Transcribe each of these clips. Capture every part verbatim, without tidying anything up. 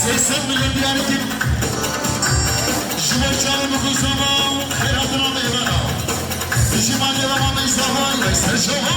Sê sed milyon diyar dikim. Ji bo çavê min ku zama xêr hatina mêvana. Dijî malê ve ma meyzava, leyser şova.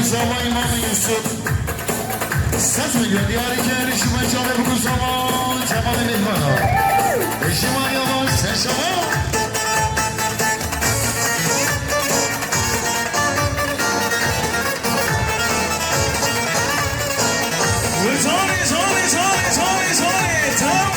Zama Îmam Yusuf. Sed milyon diyarî kir, ji me çavê bikû zama Cemalê Mêhmana. Ji me yavaş, ser şama. Zane, zane, zane, zane, zane, tam.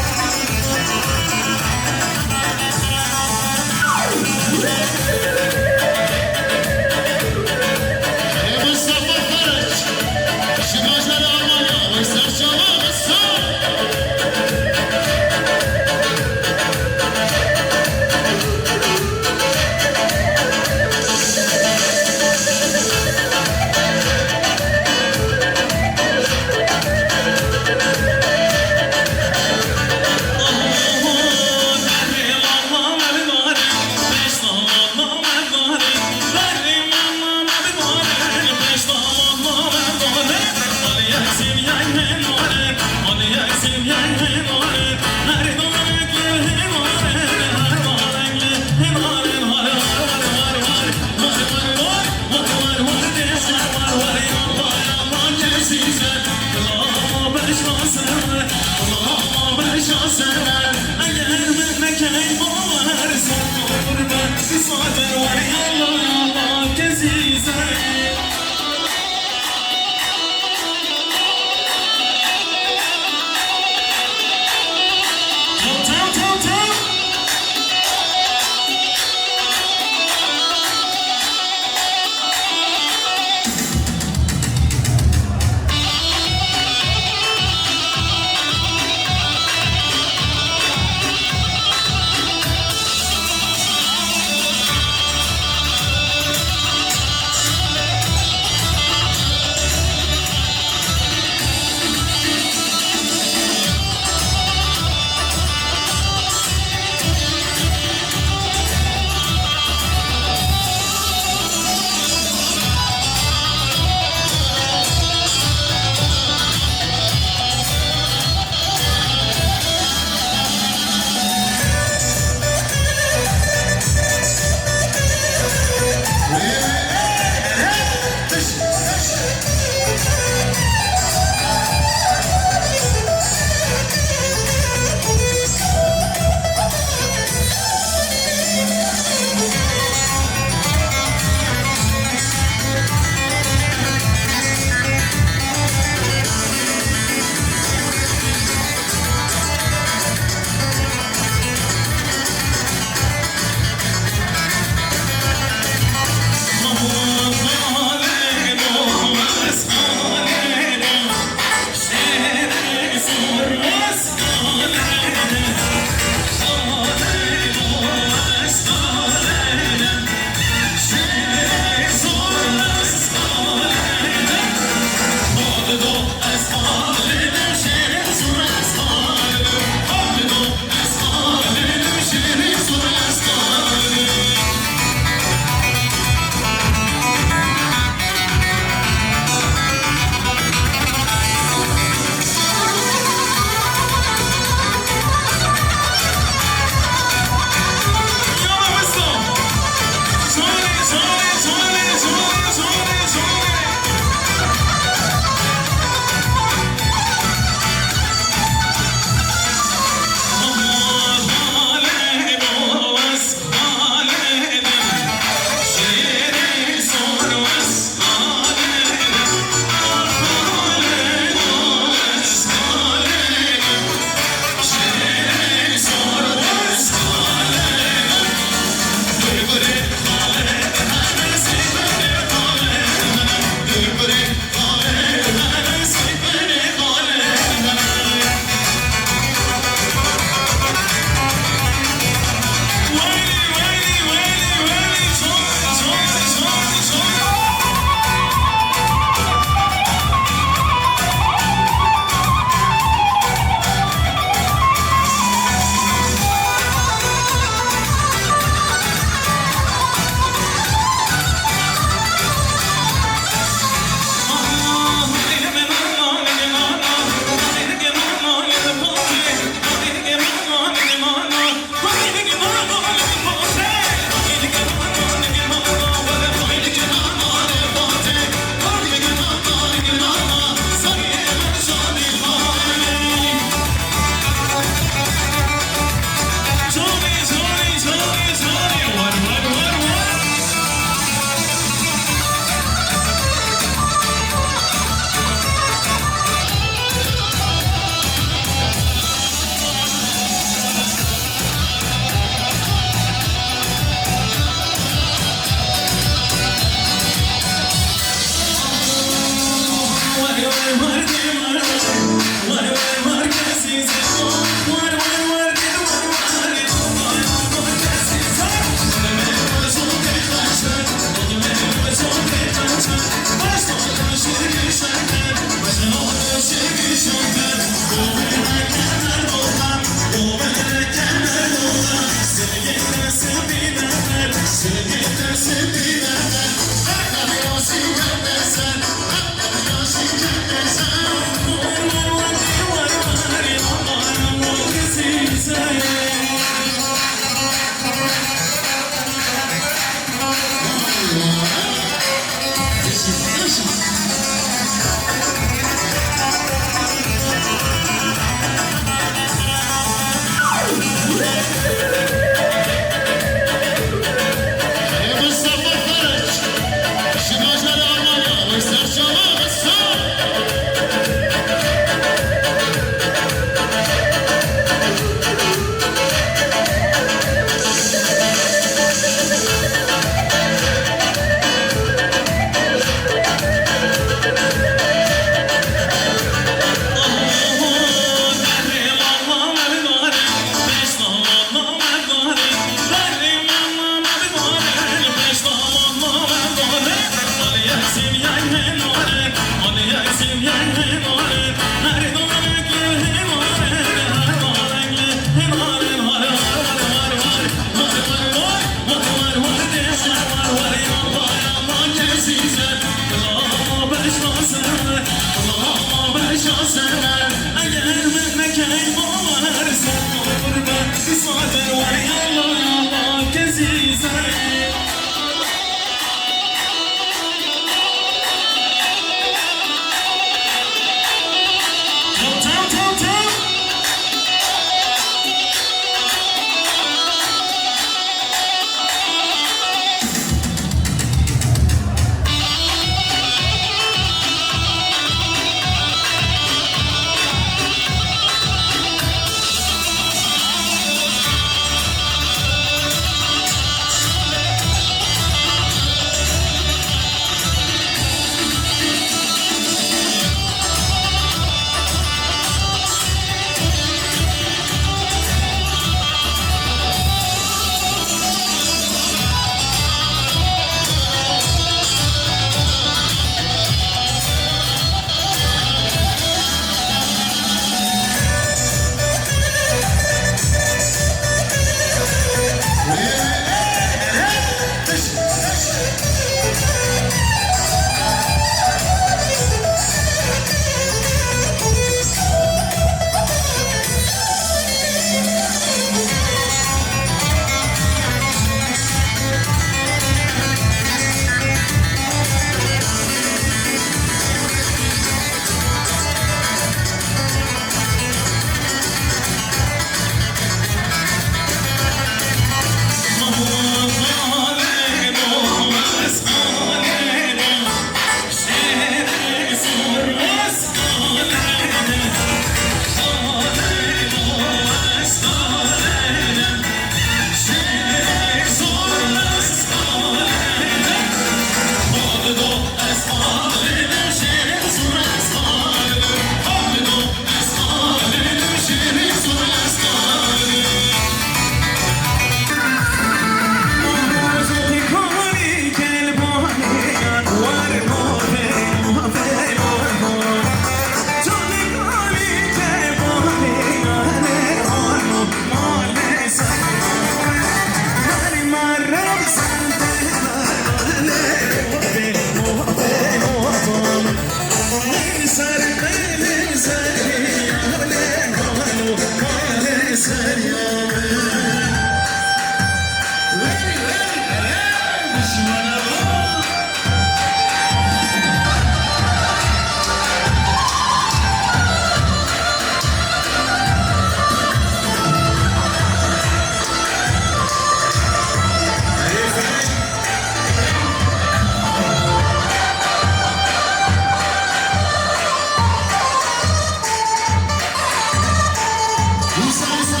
Wisa, wisa,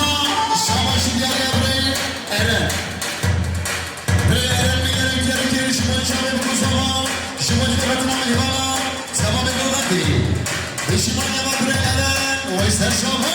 şabaşî diyar ya birê Eren. Birê Eren, me gerek, gerek, gerek ji bo çavê biko zava, ji bo cî hatina mêvana, zava bê goda dî. Pişiman ya birê Eren, wey ser şava.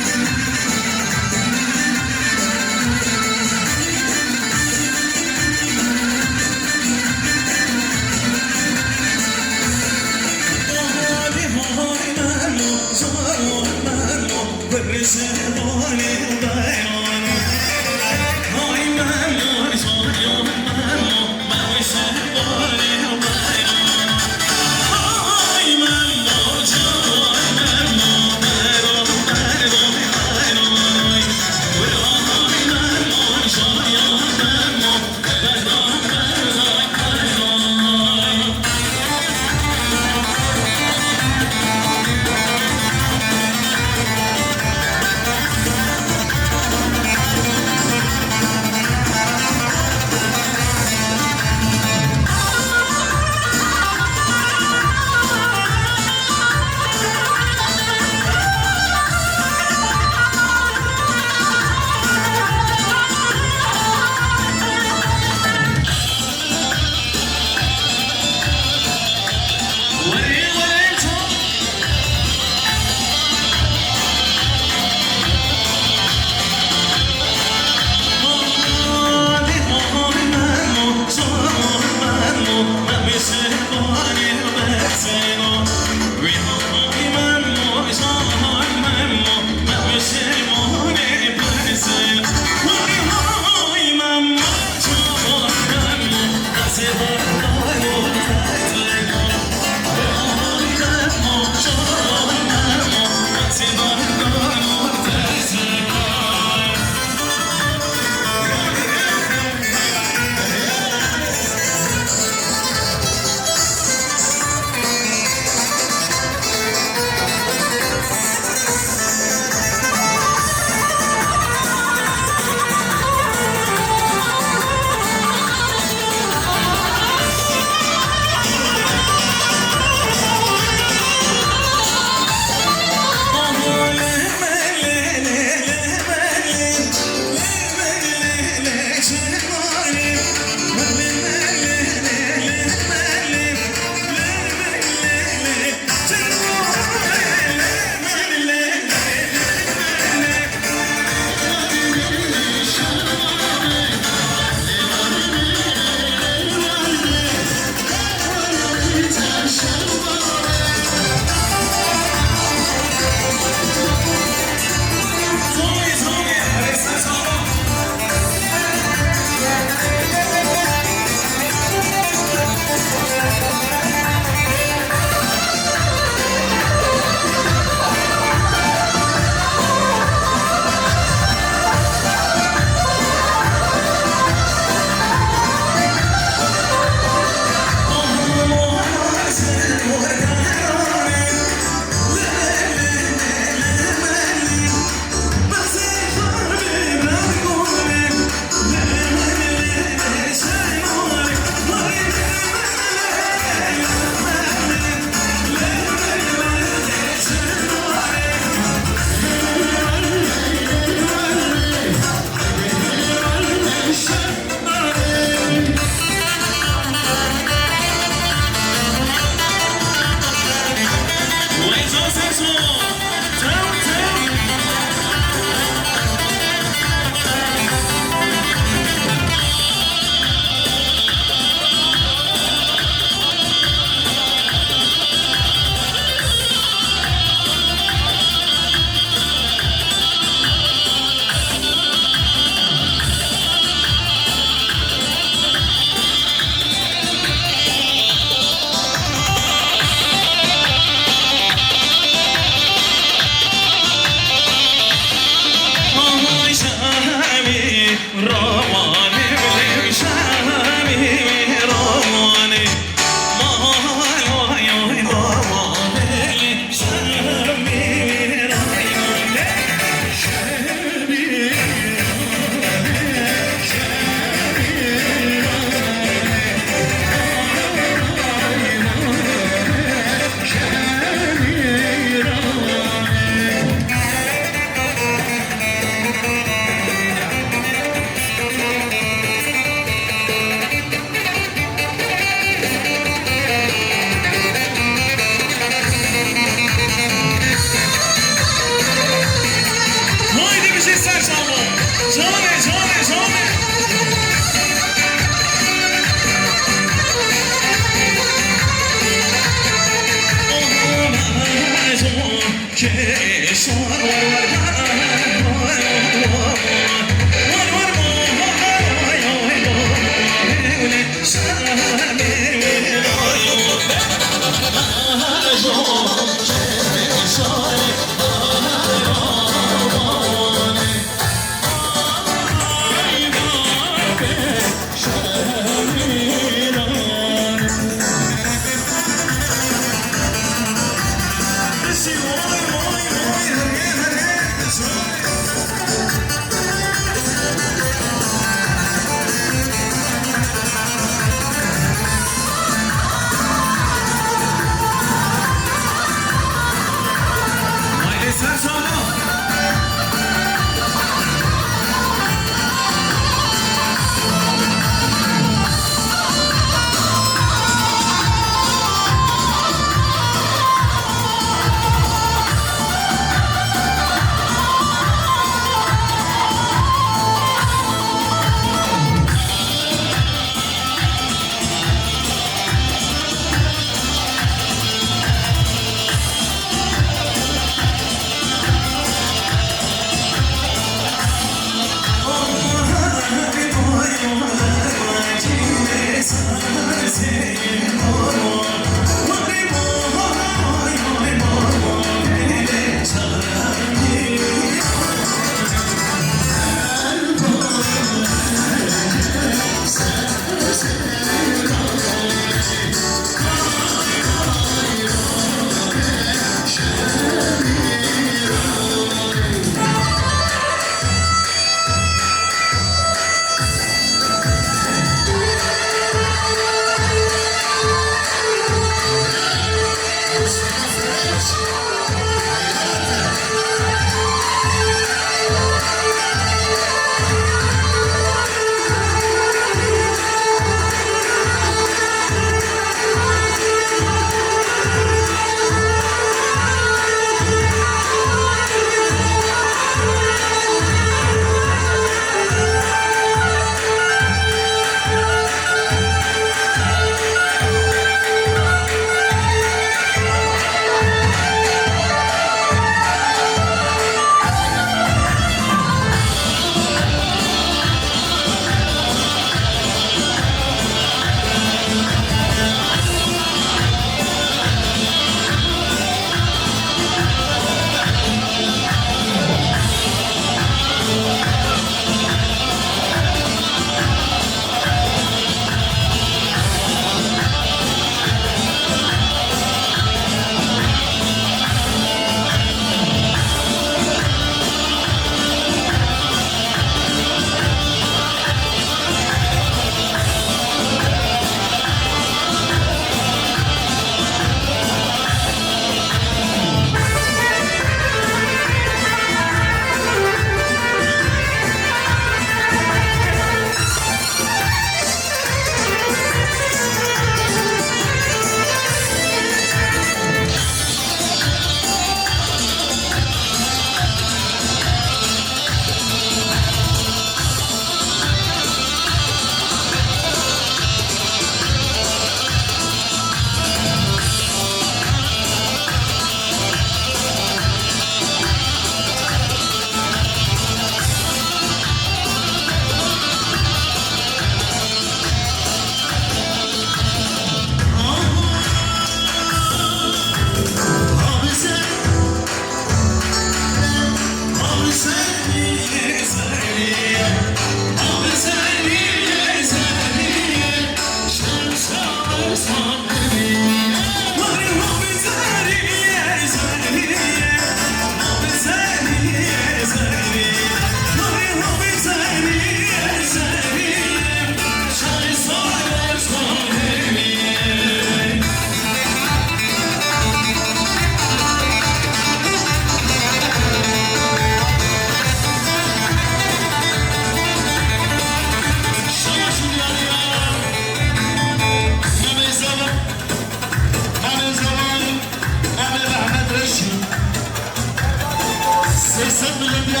Ji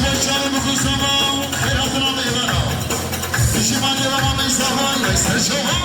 bo çavê bikuzama xêratina mêvana. Dijî malê vana meyzava, ya ser şovan.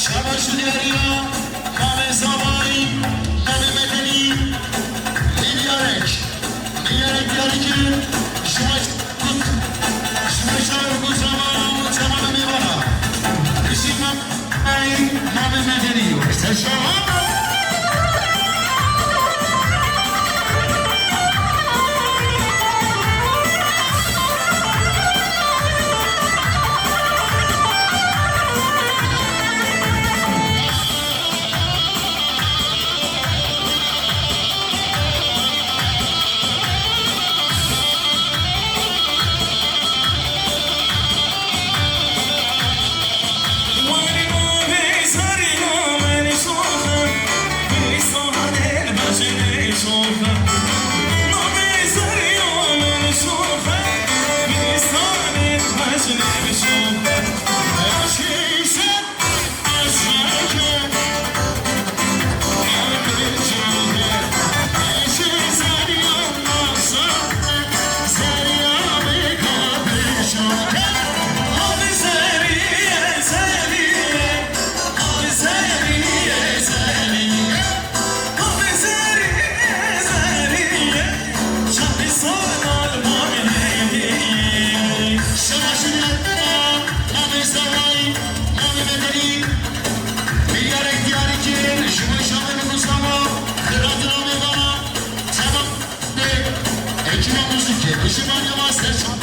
Şaba ji diyariya mamê Zamanî, mamê Medenî, Diyarek, Diyarek diyarî kirin, ji we Ji me şair ku zaman û çavan em ê vana. Pişik me, ey, navê me derî, ser şavan. Milyarek diyarî kirin, ji bo şaxê nifûsa me, xêratina mêvana, çavan dê, ekîba muzîkê, ji Meryema ser çavan.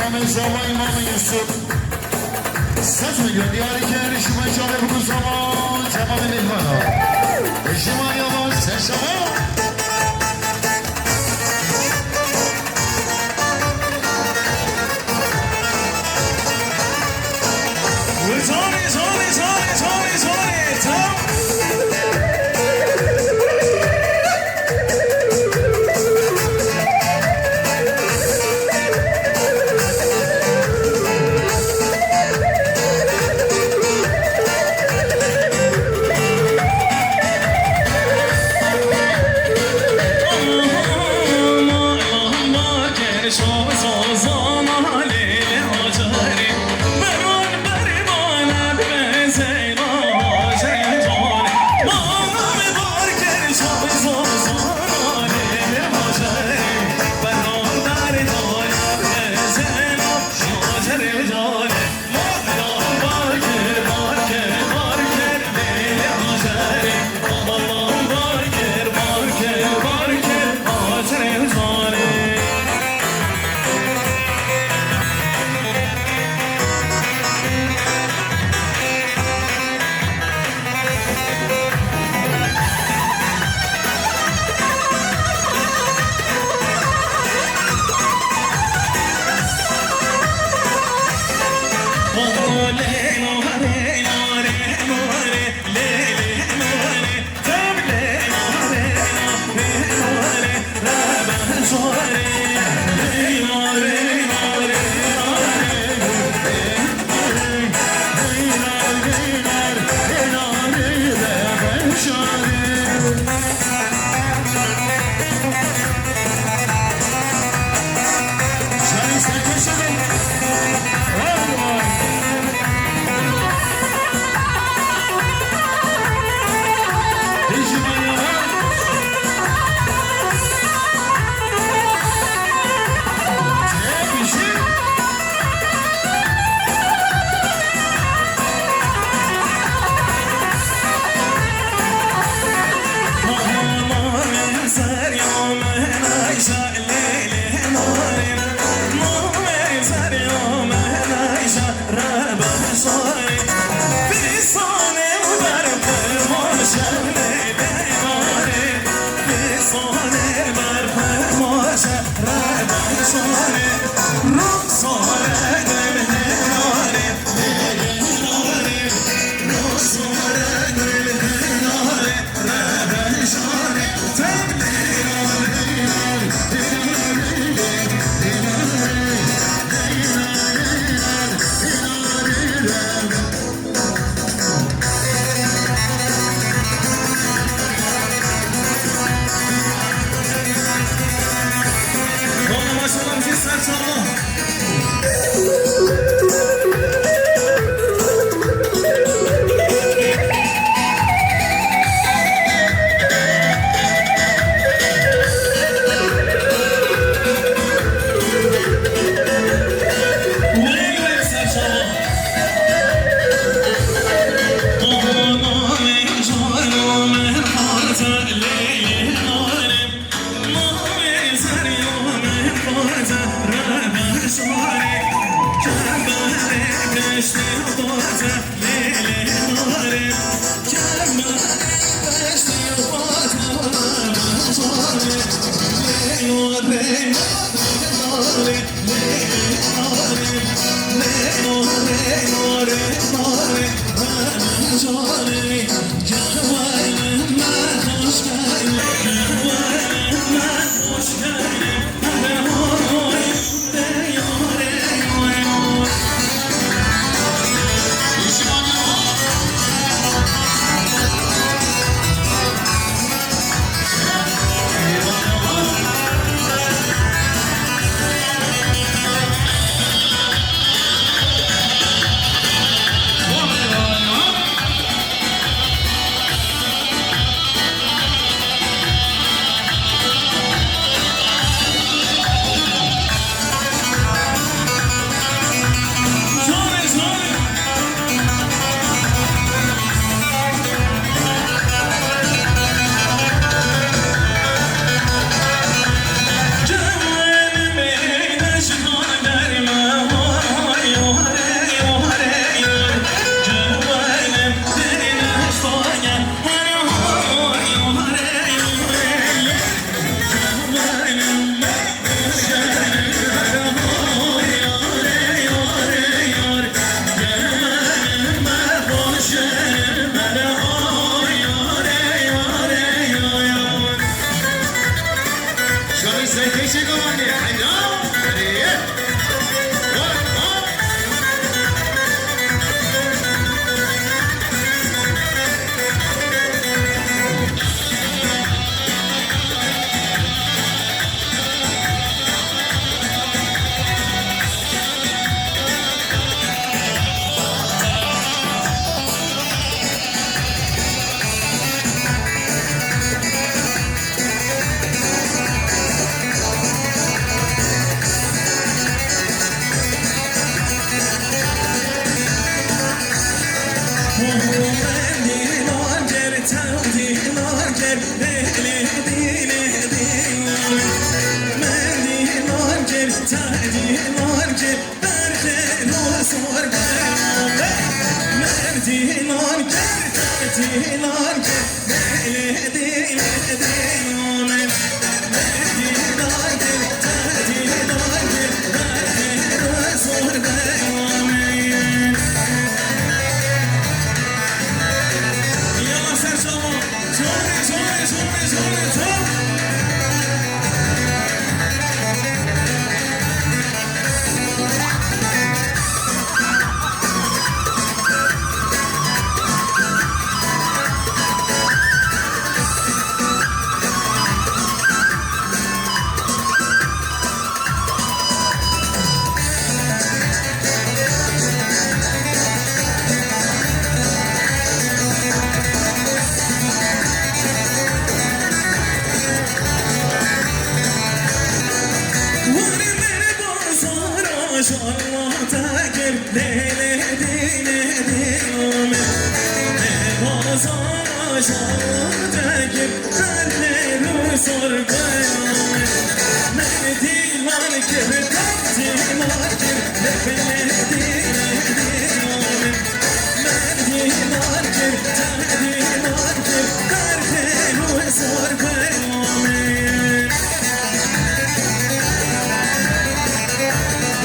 Zama Îmam Yusuf. Ses milyon diyarî kir, ji me çavê biku zama, temamê mêhmana. Ji me yavaş, ser şama. Zane, zane, zane, zane, zane, tam.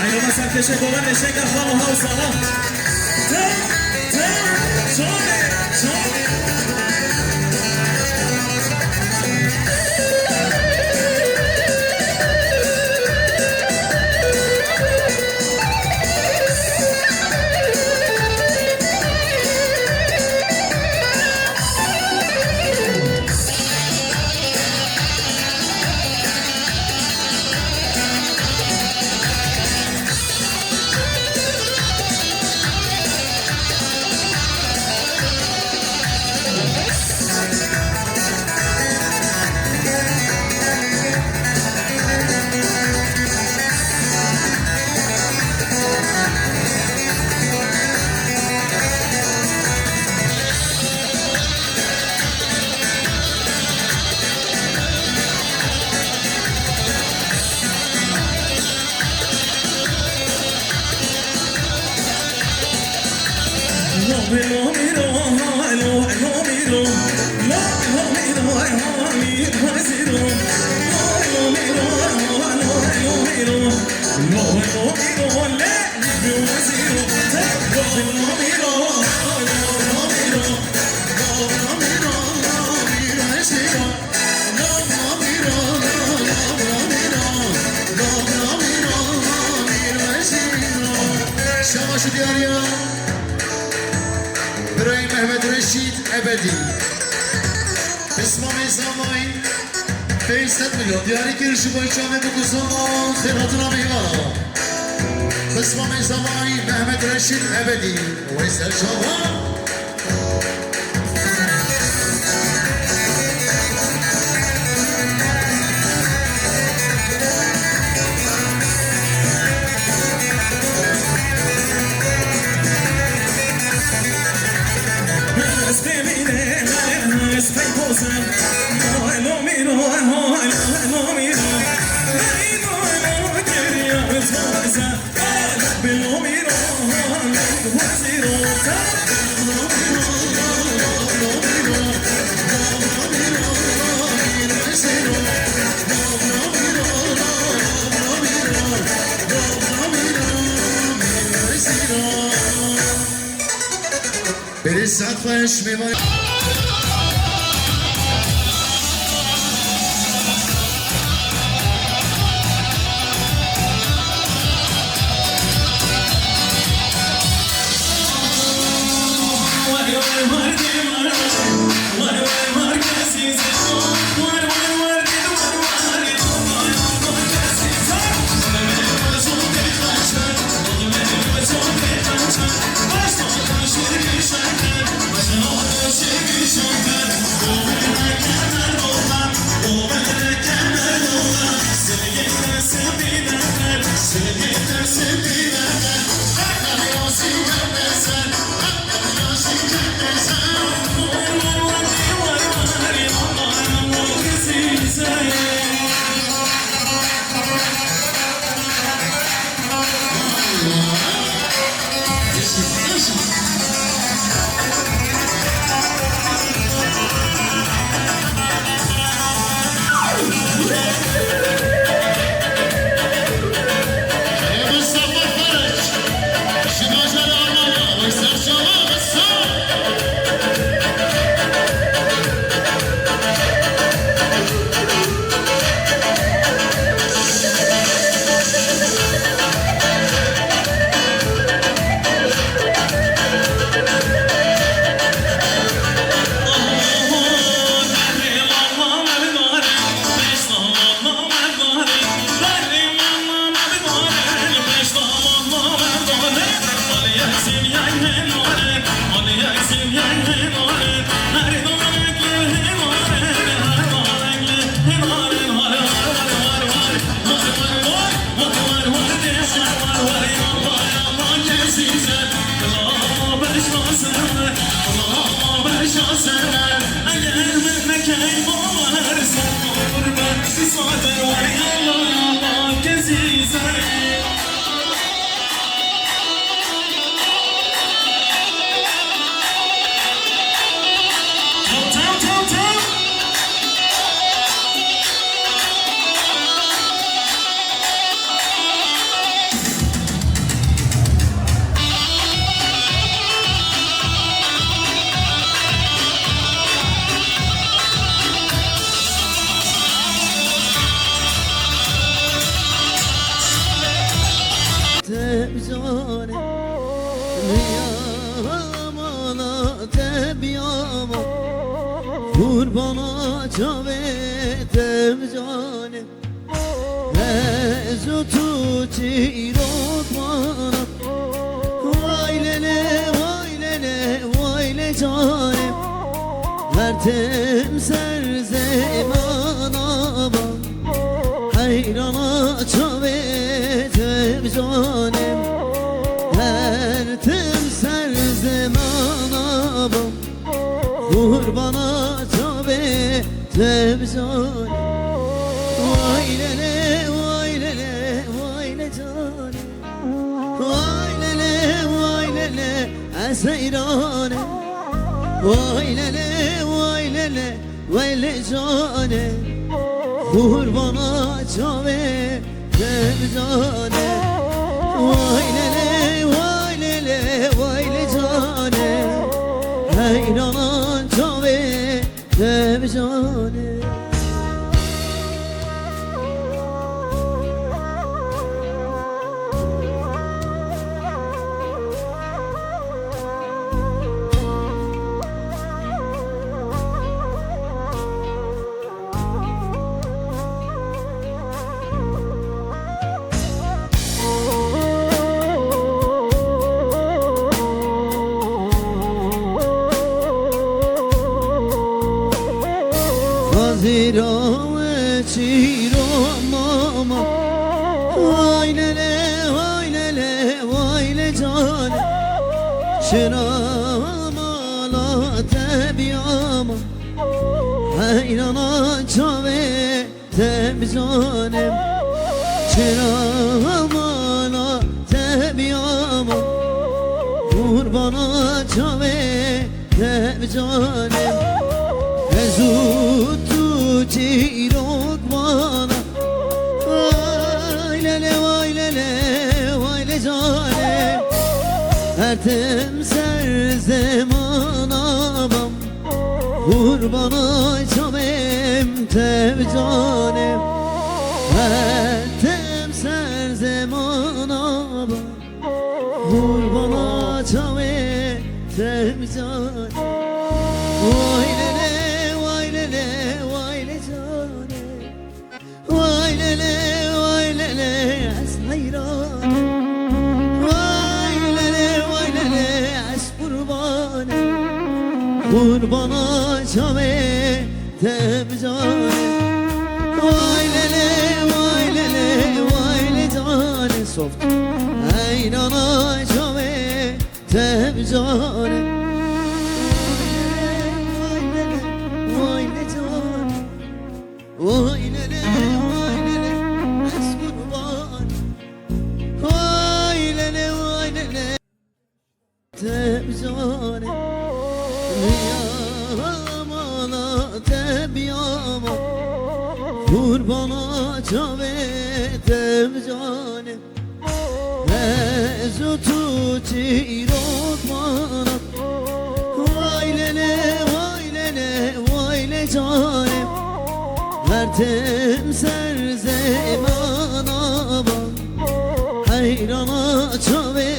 Ayrılma serkeşe dolan eşek ahlam o hav sağlam. Tam, tam, çare, çare. Şabaş û diyariya birayê Mehmet Reşîd Ebedî. Pismamê Zamayî pênc sed milyon diyarî kir ji bo çavê bikuzan xêrhatina mêvana. Pismamê Zamayî Mehmet Reşîd Ebedî. Weysel Şaban. Berê saet xweş mêvan. Çavê te bi canê, ez û tu çîrok mana. Vay lele, vay lele, vay le canê. Her tim ser zemana ba, heyrana çavê te bi canê. Her tim ser zemana ba, qurbana çavê te bi canê. Vay lele, vay lele, vay le canê. Vay lele, vay lele, ez heyran im. Vay lele, vay lele, vay le canê. Qurbana çavê te bi canê. Vay lele, vay lele, vay le canê. Heyranan çavê te bi canê. Vazîra we çîro mama. Vay lele, vay lele, vay le canê. Çira mala te biyama. Heyrana çavê te bi canê. Çira mala te biyama. Qurbana çavê te bi canê. Ez û tu çîrok mana. Vay lele, vay lele, vay le canê. Her tim ser zemana bam. Qurbana çavê te bi canê. Her tim ser zemana bam. Qurbana çavê te bi canê. Vay lele, vay lele, vay le canê. Vay lele, vay lele, ez heyran im. Vay lele, vay lele, ez qurban im. Qurbana çavê te bi canê. Vay lele, vay lele, vay le canê. Soft. Heyrana çavê te bi canê. Vay lele, vay lele, vay le canê. Vay lele, vay lele, ez qurban. Vay lele, vay lele. Te bi canê. Ya mala te bi ama. Qurbana çavê te bi canê. Ez û tu çîrok mana. Vay lele, vay lele, vay le canê. Her tim ser zemana ba. Heyrana çavê.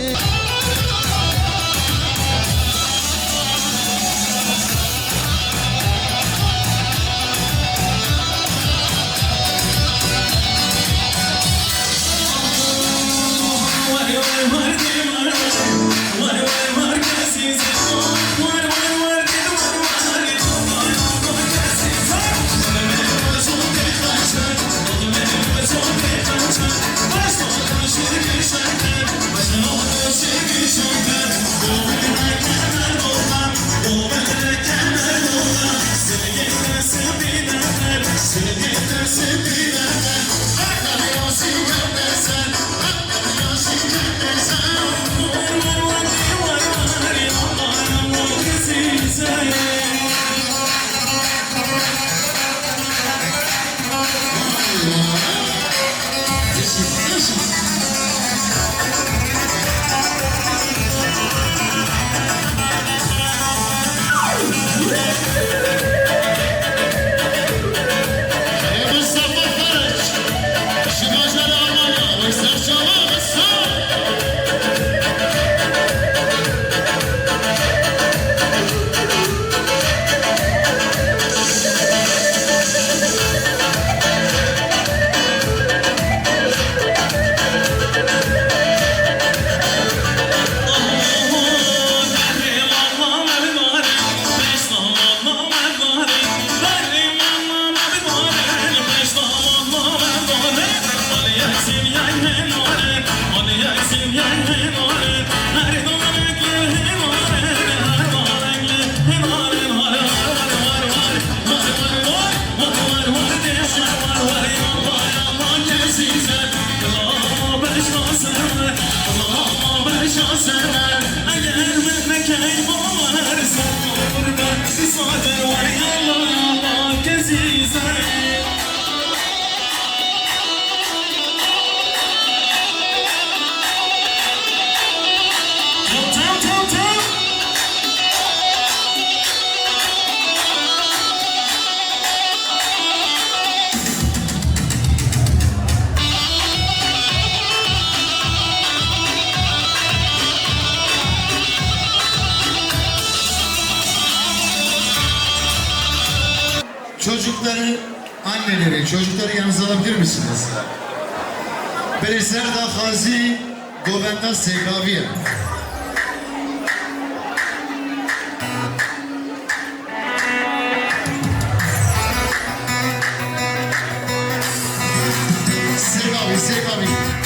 Çocukları, anneleri, çocukları yanınıza alabilir misiniz? Belê ser daxwazî govenda Sêgavî ye. Sêgavî, Sêgavî.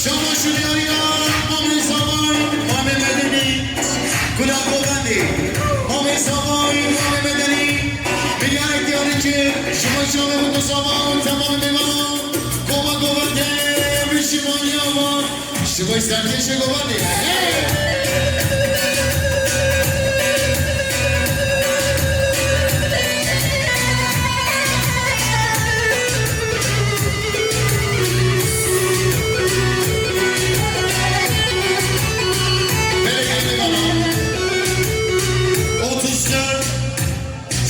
Şaba şunyariya Mamê Zavay, Mamê Medenî, Gula Govendê. Mamê Zavay, Mamê Medenî, biryarek diyar dike, ji bo çavê Mamê Zavay û temamê mêvanan, Koma Govendê, Mişîmaniya Van. Ji bo serkêşê Govendê. Belê gelê bana. Otuz dört.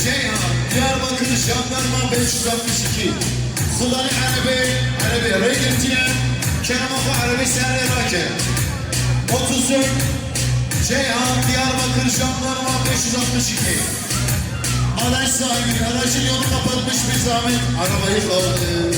Ceyhan, Diyarbakır, jandarma beş yüz altmış iki. Xudanê erebê, erebê rê girtiye, kerema xwe erebê ser rê rake. Otuz dört, Ceyhan, Diyarbakır, jandarma beş yüz altmış iki. Araç sahibi, aracın yolunu kapatmış bir zahmet, arabayı kaldı.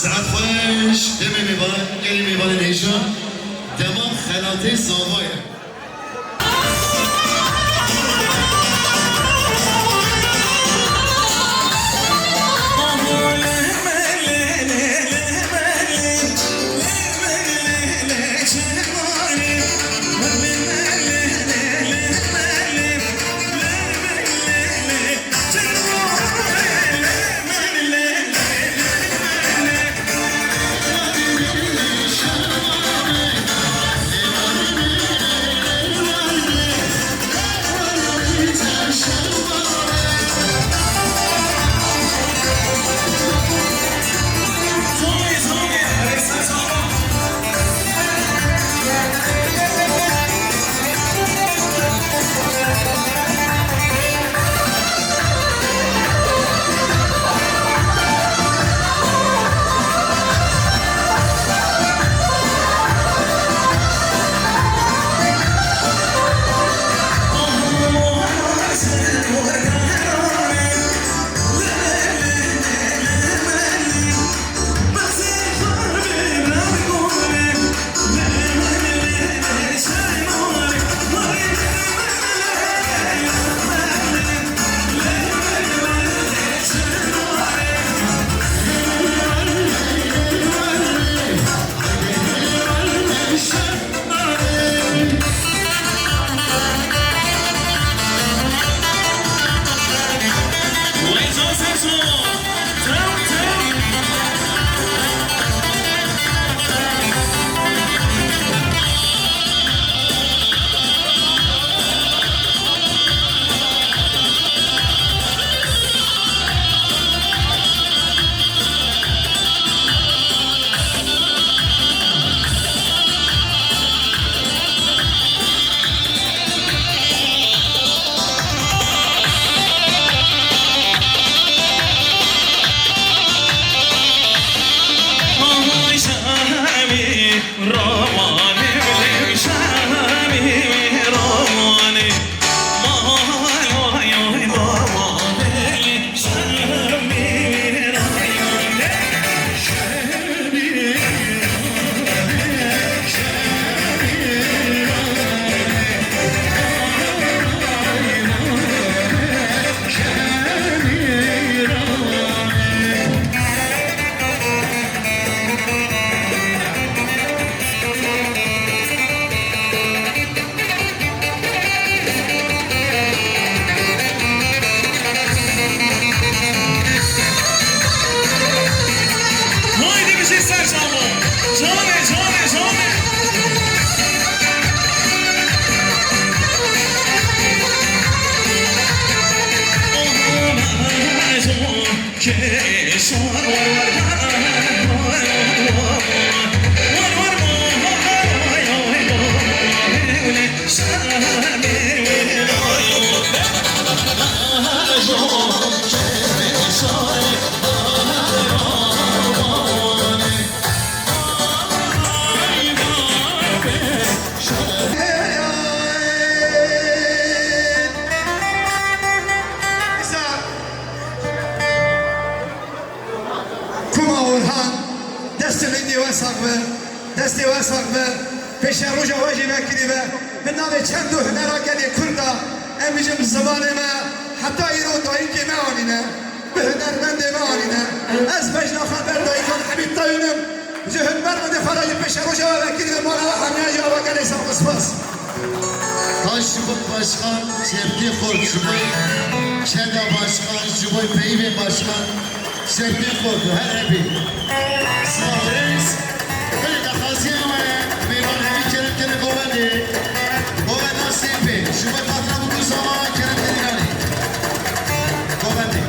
Saet xweş, demê mêvan, gelê mêvanên hêja, dema xelatê zava ye. Ser çavan. Canê, canê, canê. Kuma Orhan, destê min dê we sax be, destê we sax be, pêşe roja we jî vekirî be. Bi navê çend û hunera gelê Kurd a, em bijin bi zimanê me, heta îro dayikê me anîne, bi hunermendê me anîne. Ez bejna xwe ber dayikan Hebîb Tayûn im. Ji hunermendê xwe re jî pêşe roja we vekirî be, mala we hemiya jî ava gelê sax be, spas. Taş ji bo başkan, şevkê xurt ji bo keda başkan, ji bo peyvê başkan, şevkê xurt her hebî. Sağ reis, belê daxwaziya we, mêvan hemî kerem kene govendê, govenda sê pê, ji bo xatira bû ku zaman kerem kene ganê. Govendê.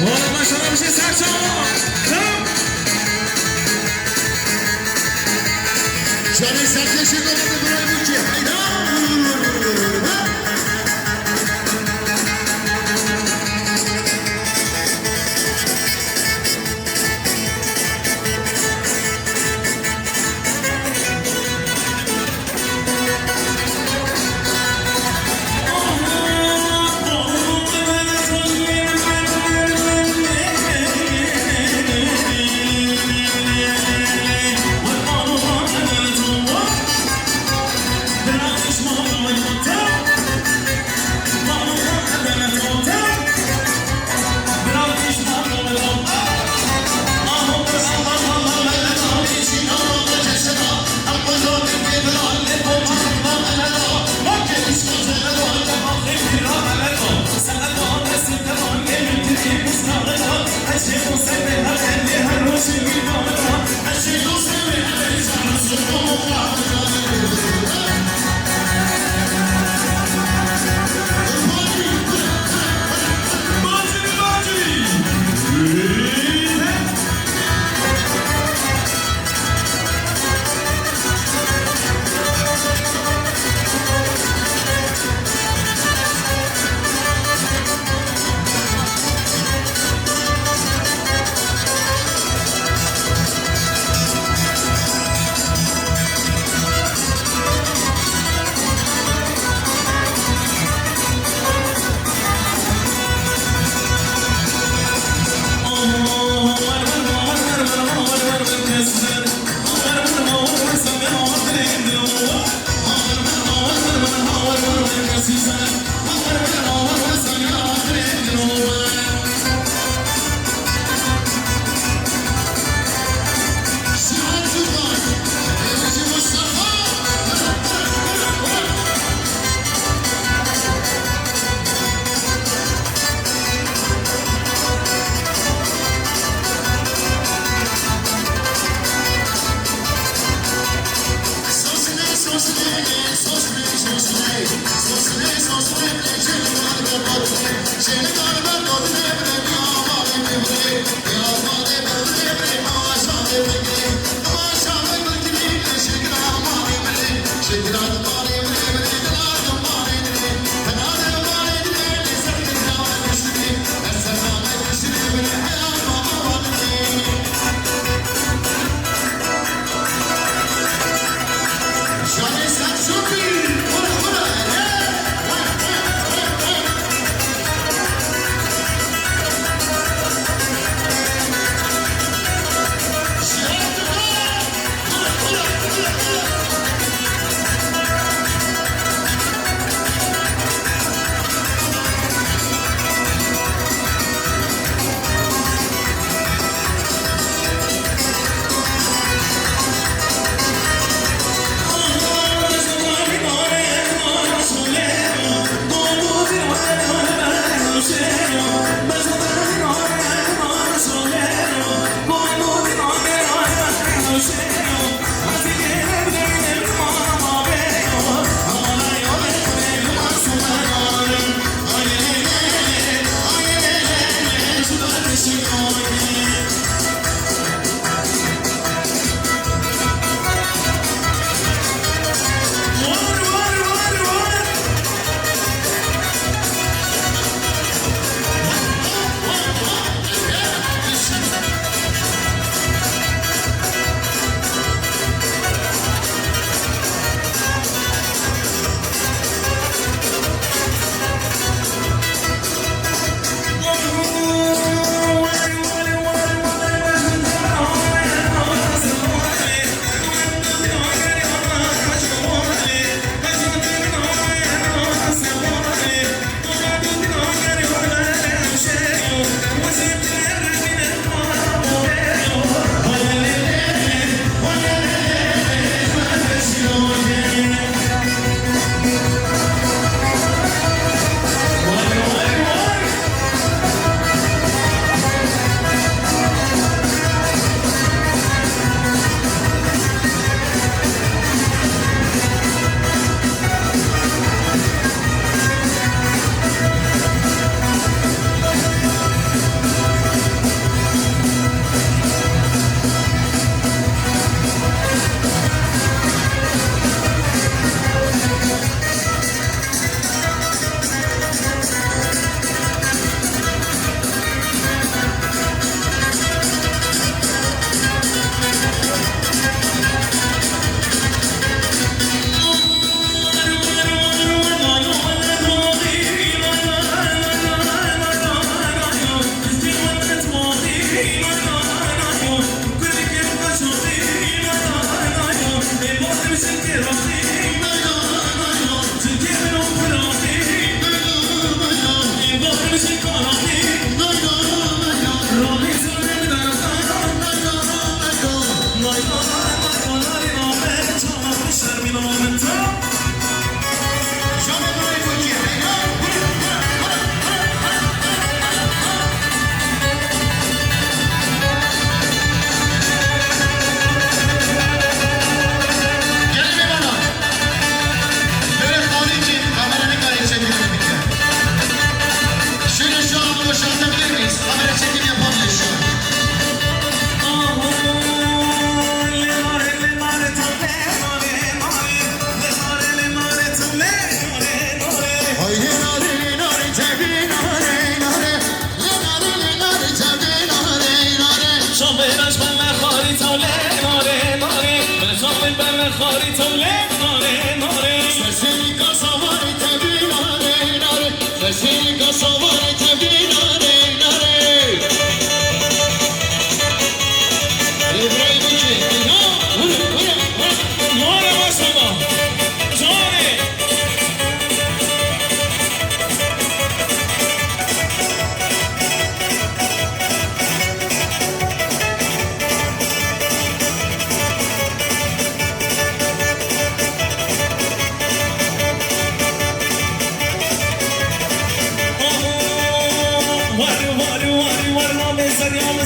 Wala maşallah, bir şey ser çawa. Tamam. Canê serkêşê govendê birayê min kî heyran.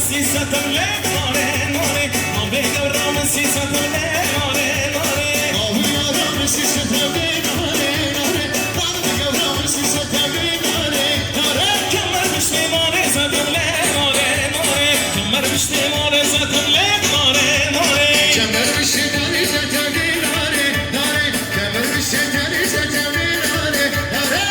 Sîsetem lê nare nare, navê gewra min Sîsetem lê nare nare. Navê gewra min Sîsetem lê nare nare, navê gewra min Sîsetem lê nare nare. Kemer biştê mare zetem lê nare nare, kemer biştê mare zetem lê nare nare. Kemer biştê mare zetem lê nare nare, kemer biştê mare zetem lê nare nare.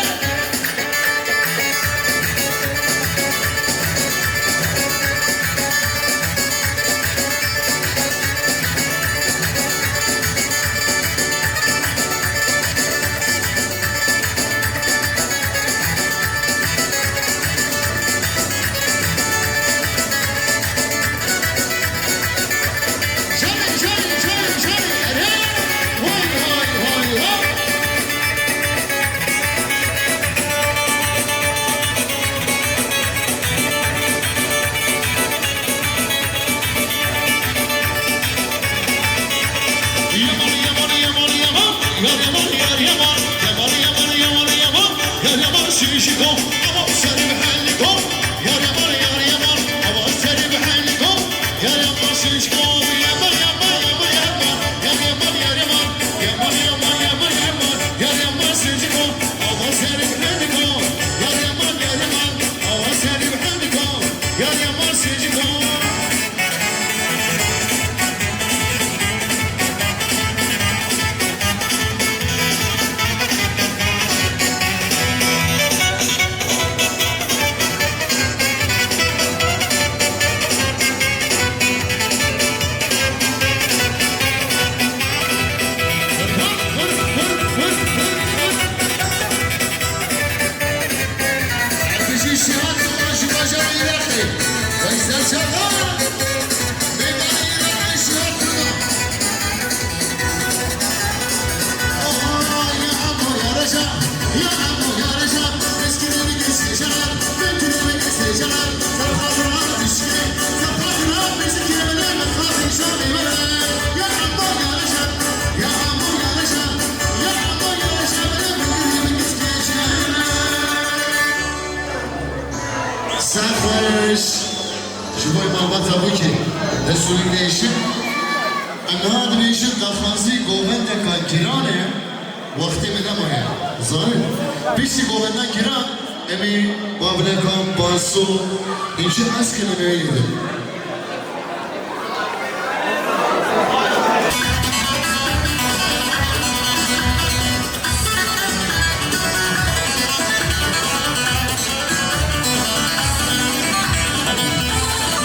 Erdîşî Şihat Kemal ji bajarê Iraqê. Weysel Çaxa. Mêvanê Iraqê Şihat Kemal. Oha, ya Emo, ya Reca, ya Emo, ya Reca. Eskî de bir kez geçer, ben türkü bir kez geçer. Sen kadına düşkün, sen kadına müzik yerine, ben kadın şahı veren. Ya Emo, ya Reca, ya Emo, ya Reca. Saet xweş. Ji bo malbata bûkê destûrî nêşin. Em niha dibêjin daxwazî govendeka giran e, wextê me nemaye. Zanî, piştî govenda giran, em ê babilekan, baso, hêjî hez kirin em ê wê bidin.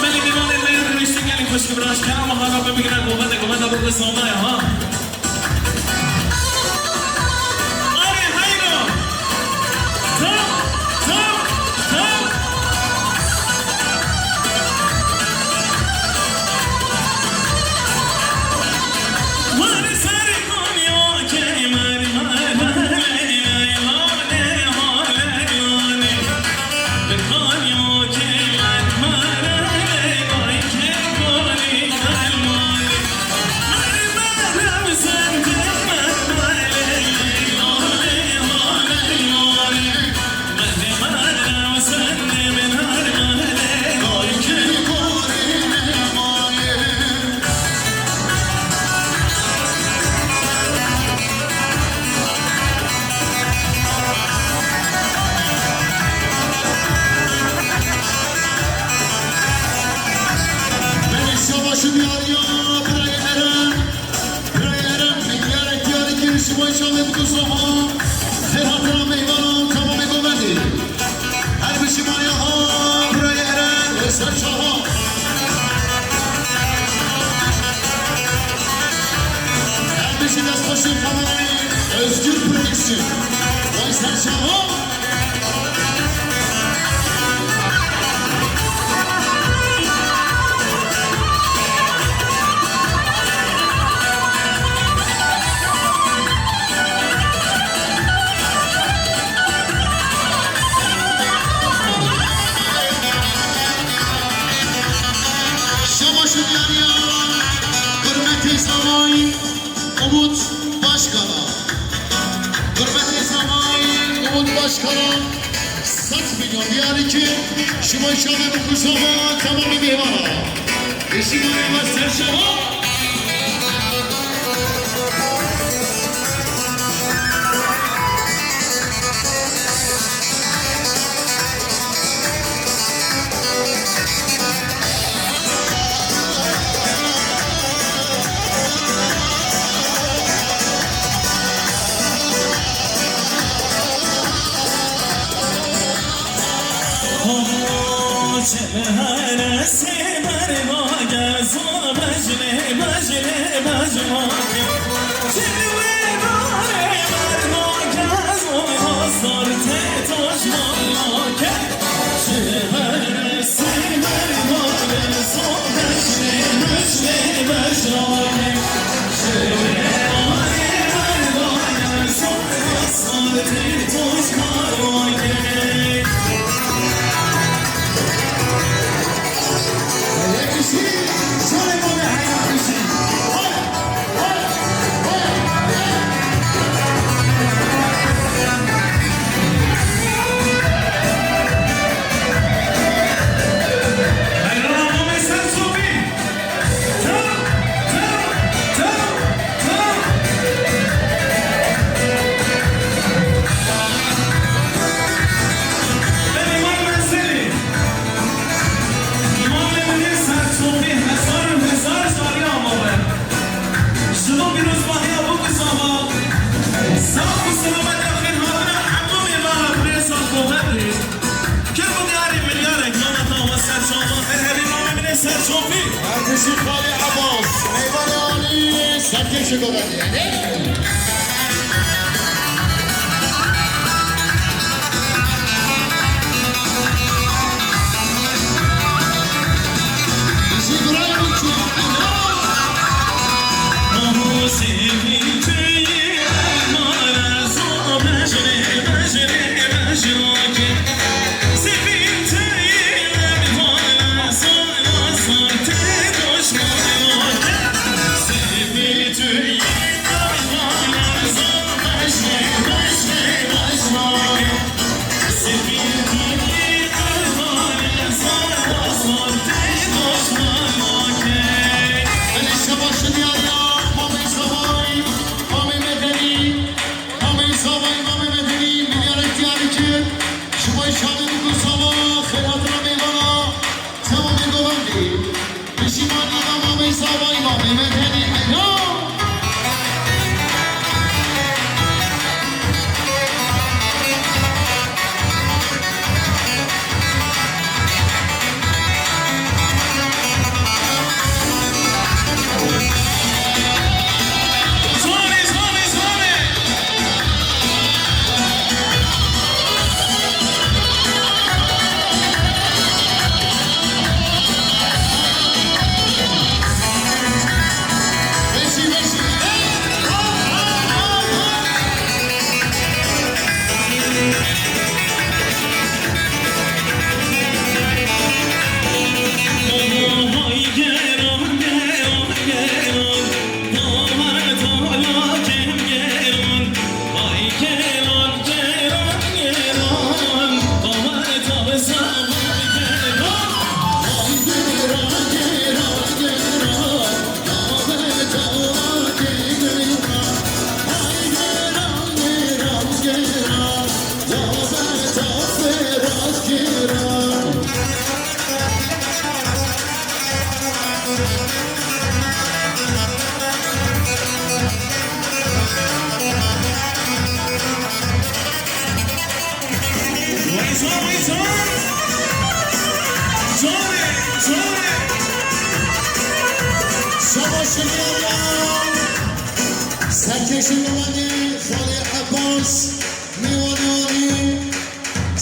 Belê mêvanên me yên rûniştin gelî xweşik bi raş kerama hala me bigire govende, govenda bo bi zandaya ha. Arê heyro! Tam, tam, tam! Belê şabaşin diyariya birayê Eren. Birayê Eren, me diyarek diyarî kir ji bo çavê bi ku saha. Xêr hatina mêvanan temamê govendê. Her bijî Mariya ha, birayê Eren, Weysel Çaxa. Her bijî destxweşê kamerayê Özgür Prodüksiyon. Weysel Çaxa. Şabaşin diyariya hurmetê zavayî Umut Başkara. Hurmetê zavayî Umut Başkara. Sed milyon diyarî ki şima şavê bi kuzama temamê mêvana. Şima eva ser şava. Ji bo pîrozbahiya Bûkuzava, sax û selamet ya xêrhatina hemû mêvana birêza Goverlî. Kir û diyarî milyarek nameta we ser çavan, her hebî namê min ê ser çopî. Artêşî Xalî Ebas, meyvanê alî, serkêşê Goverlî. Şebaşi diyariya, mamê Zavay, mamê Medenî, mamê Zavay, mamê Medenî, milyarek diyarî kir. Şima şanê bi kuzama, xêr hatina mêvana. Temamê govendî. Pişîmaniya mamê Zavay, mamê Medenî, heyran. Şabaş Şeker ya. Serkêşî Miwanê Xalê Ebas. Mêvanê alî,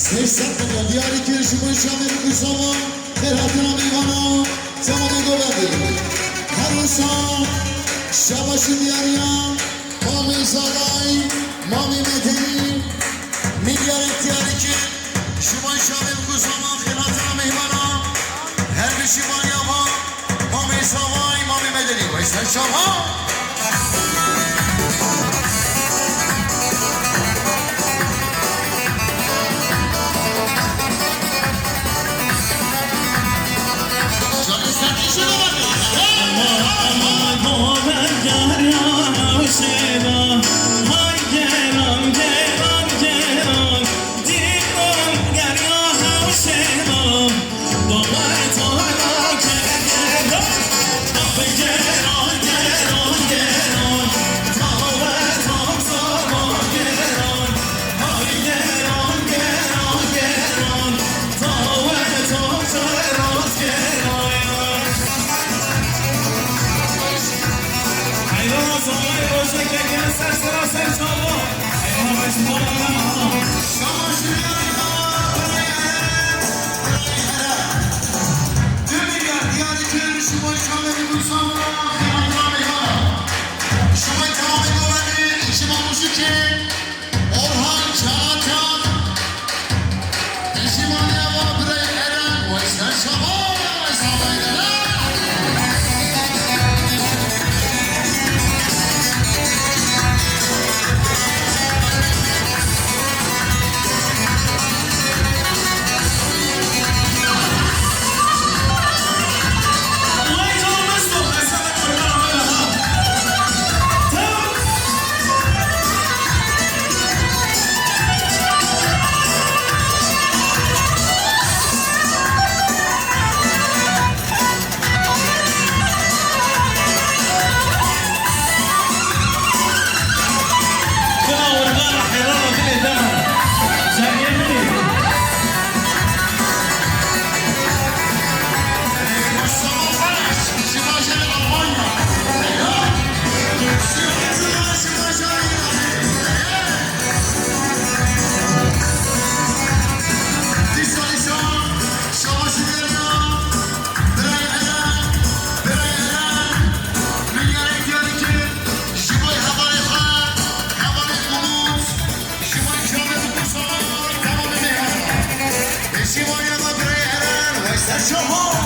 sê sed milyon diyarî kir ji bo şanê bi kuzama, xêrhatina mêvana, temamê govendê. Her wisa şabaşî diyariya mamê Zavay, mamê Medenî, milyarek diyarî kir ji bo şanê bi kuzama, xêrhatina mêvana. Her pişîmaniya van, mamê Zavay, mamê Medenî. Wey ser çava. Ser sera ser çava. Eyvallah, eyvallah. Şabaş Diyarê me, birayê Eren, birayê Eren. Du milyar diyarî kir, ji bo çavê Gulzama, xêrata meyvana. Ji bo temamê govendê, ekîba muzîkê, Orhan Çalaçak. Piştî mane ava birayê Eren, Weyser Şaban, Şaban Eren. Dîsa, dîsa, şabaş diyarê me, birayê Eren, birayê Eren, milyarek diyarî kir, ji bo hevalê xwe, hevalê Umut, ji bo çavê Umut, temamê mêhana. Piştî mane ava birayê Eren, Weyser Şaban.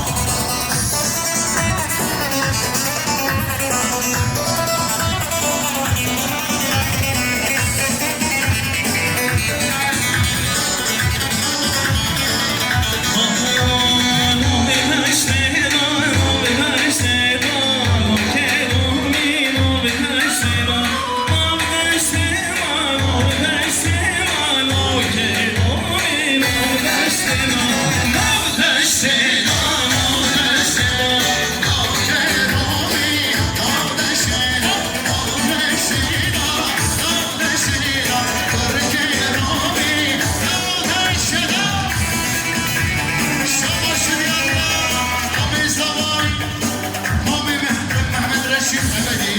Mamê Meh-, Mehmet Reşîd Ebedî.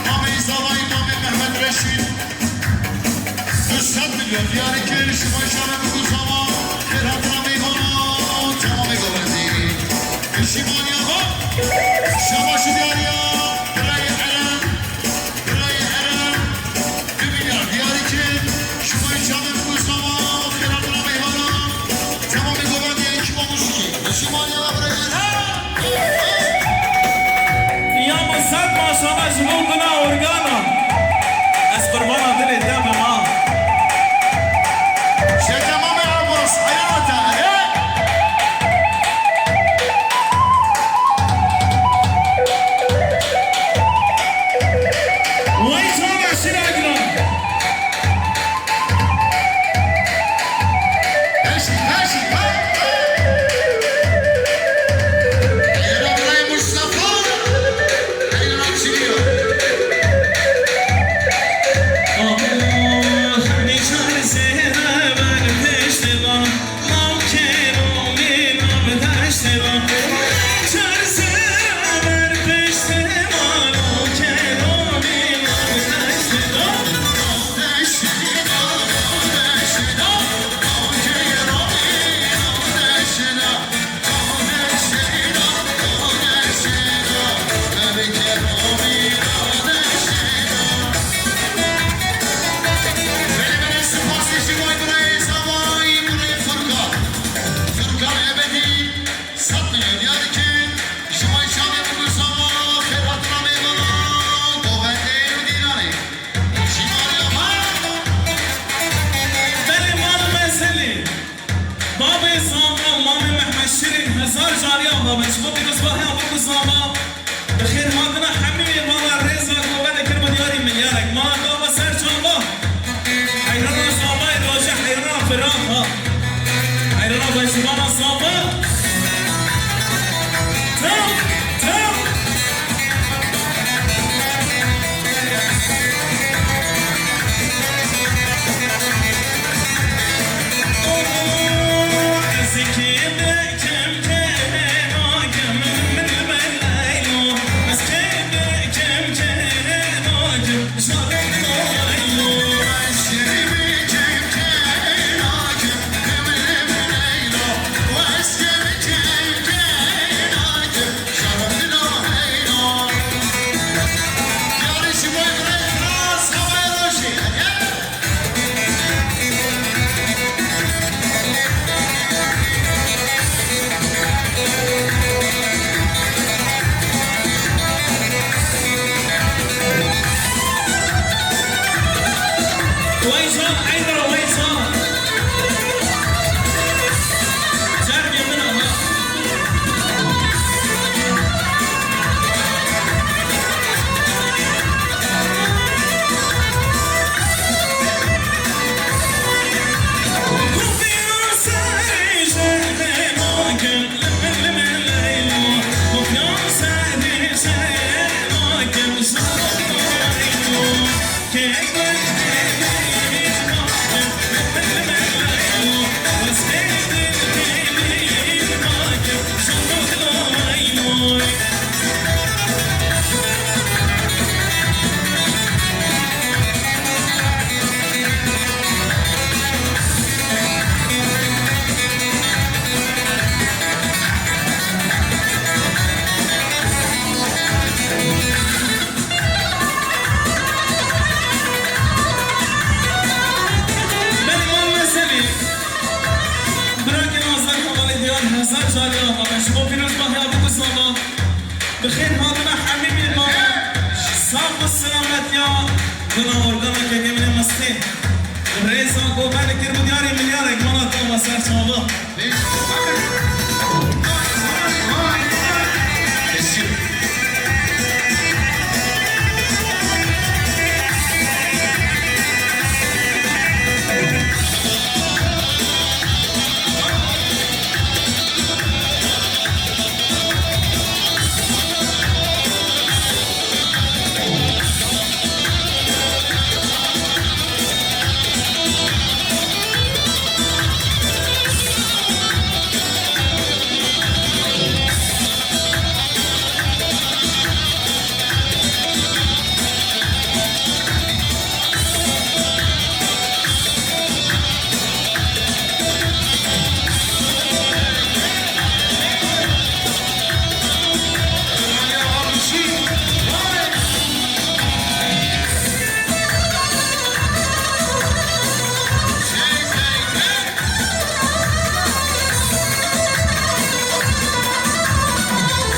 Mamê Zavayî, Mamê Mehmet Reşîd. Du sed milyon diyarî kir, ji bo şanê Gulzama, xêr hatina mêvana, temamê govendî. Piştî mane ava, şabaş diyarê me, birayê Eren, birayê Eren, du milyar diyarî kir, ji bo çavê Gulzama, xêr hatina mêvana, temamê govendî, ekîba muzîkê. Piştî mane ava, birayê Eren. Ya bo sed maşallah ji bo guna organa. Ez qurbana dilê te bim ha. Şeke Mamê Abbas, heyata, e? Wey çava şira giran. Pêşî, pêşî, hey, hey. Eyra birayê Mustafa. Eyra çiliyor. Ah, ne çare sehra ben peştevan. Belê, belê, spasê ji bo birayê Zavayî, birayê Furkan. Furkan Ebedî, sed milyon diyar kir, ji bo şanê Gulzama, xêr hatina mêvana, govendê û dîranê. Ji bo ya me. Belê, mala me Zelî. Babê Zava, Mamê Mehmet Şirîn, hezar carî ava be, ji bo pîrozbahiya bo ku Zava, bi xêr hatina hemî mêvana rêza govendê kir bo diyarî milyarek. Mala Zava ser çava. Heyrana Zavayê roje, heyrana Firat ha. Heyrana bejibana Zava. Tim, tim. Bi xêr hatina hemî mêvanan. Sax û selamet ya guna organa kekê min ê mestê. Rêza govend kir bi diyarî milyarek mana tama ser çava.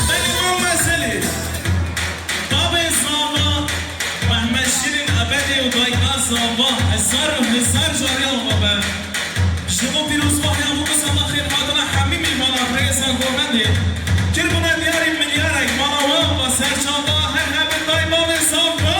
Belê Mama Zelê, babê zava, Mehmet Şîrîn Ebedê û dayika zava, hezar û hezar cariya ava be. Ji bo pîrozbahiya bû bi zava xêr hatina hemî mîvana rêza govendê. Kirbûne diyarî milyarek mana we ava ser çava her hebin day babê zava.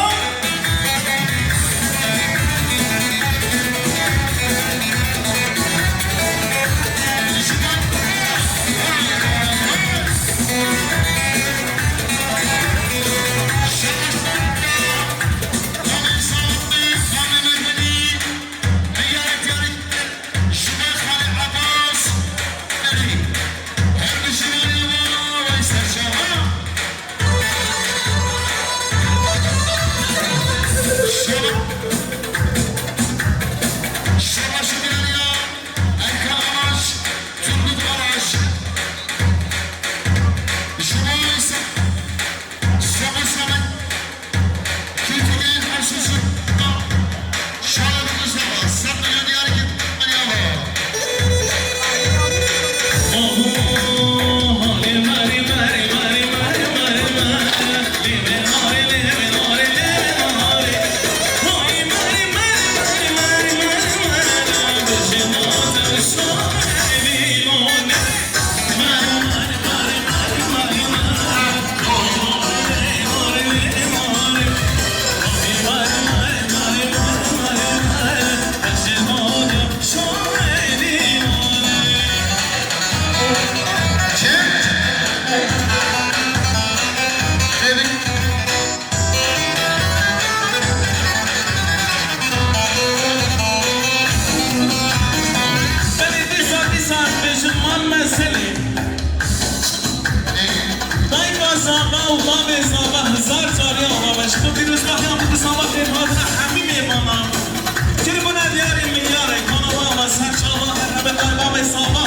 Belê dîsa, dîsa bêjin Mame Zelê. Dayika zava û babê zava hezar carî ava be. Ji bo pîrozbahiya bû bi zava xêr hatina hemî mêvanan. Kirbûne diyarî milyarek mana we ava ser çava her hebe day babê zava.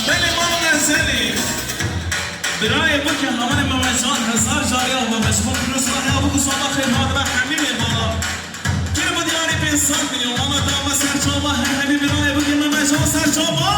Belê Mame Zelê. Birayê bike hevalê Mehmet Can hezar carî ava be. Ji bo pîrozbahiya bû ku zava xêr hatina hemî mêvana. Kir bi diyarî pênc sed milyon. Mehmet ava ser çava her hemî birayê bike Mehmet Can ser çava.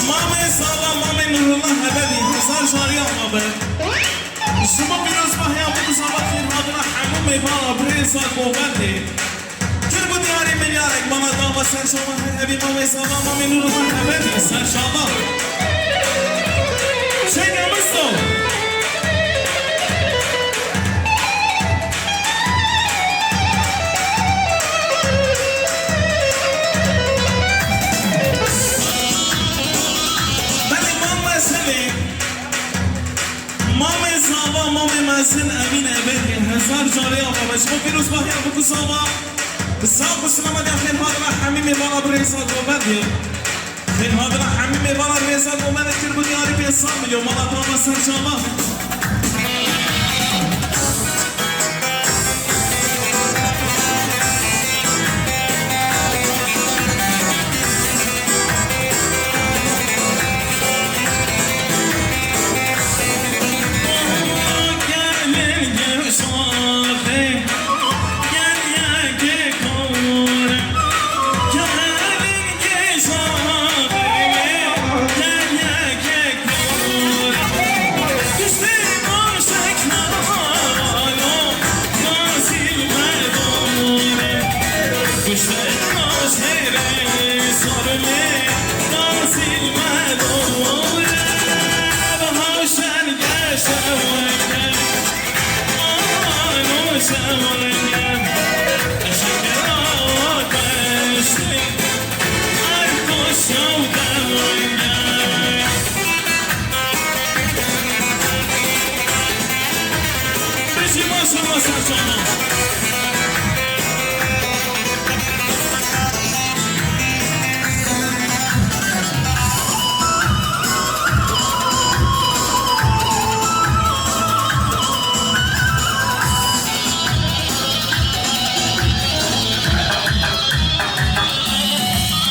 Mamê Zava, Mamê Nurullah Hebedî, hezar carî ava be. Ji bo pîrozbahiya, bo ku zava xêr hatina hemû mêvana birêza govendê. Kir bû diyarî milyarek, mala dava serçava her hebî Mamê Zava, Mamê Nurullah Hebedî, serçava. Çêke Misto. Belê, Mamê Selê. Mamê Zava, Mamê Mezin Emîn Ebedî, hezar carê ava be. Ji bo pîrozbahiya, bo ku zava bi sax û silametiya xêr hatina hemî mêvana birêza govendê. Xêr hatina hemî mêvana birêza govendê kir bû diyarî pênc sed milyon, mala dava serçava.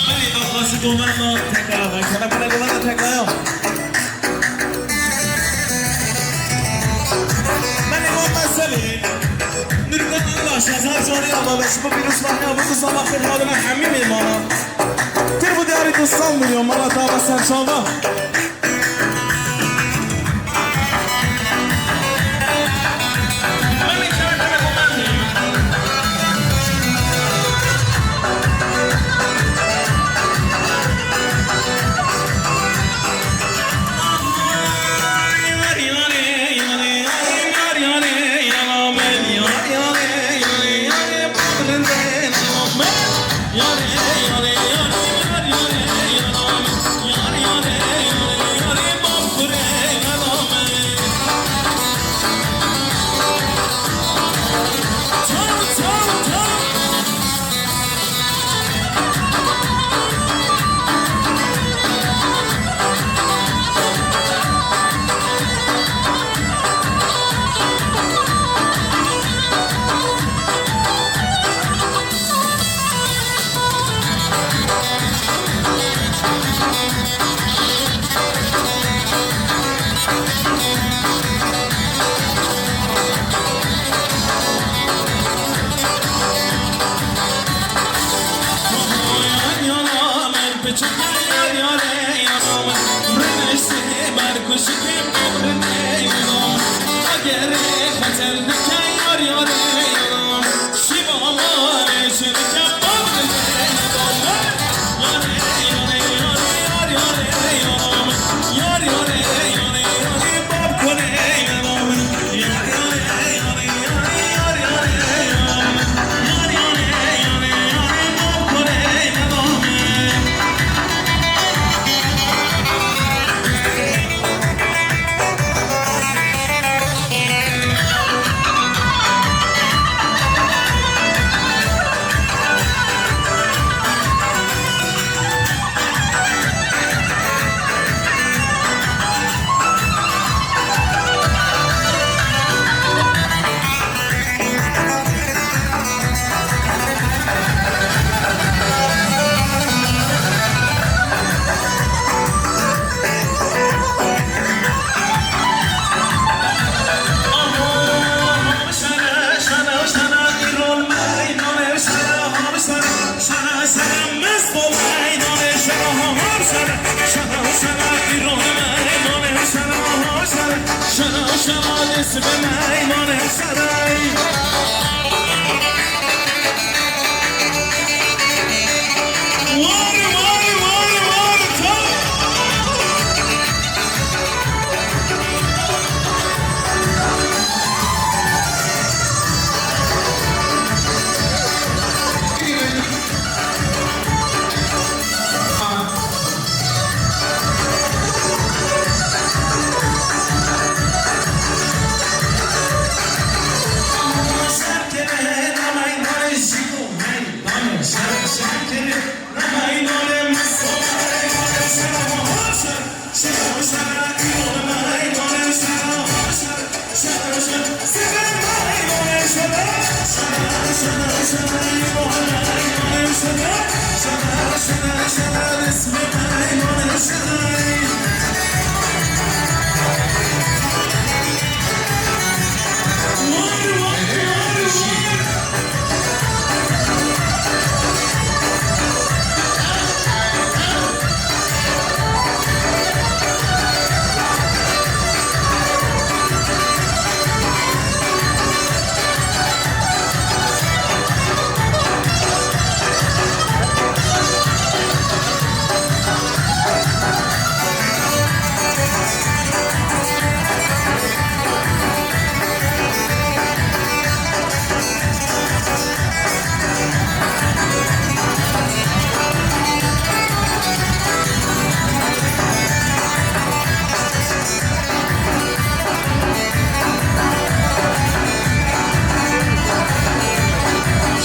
Belê, daxwazî govenda tekrar, kenepele govenda tekrar. Belê, Mamê Selê. Nurgul Akbaş, hezar carê ava be, ji bo pîrozbahiya, bo ku zava xêr hatina hemî mêvana. Kir bû diyarî du sed milyon, mala dava serçava.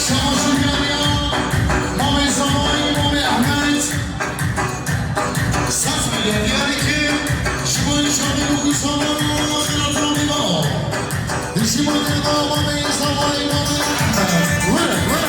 Şaşirganiya Mamê Zavayî, Mamê Ehmed. Sed milyon diyarî kir, ji bo înşanî û gusaman û xêratan dîva. Hişî Mamê Zavayî, Mamê Ehmed. Were, were.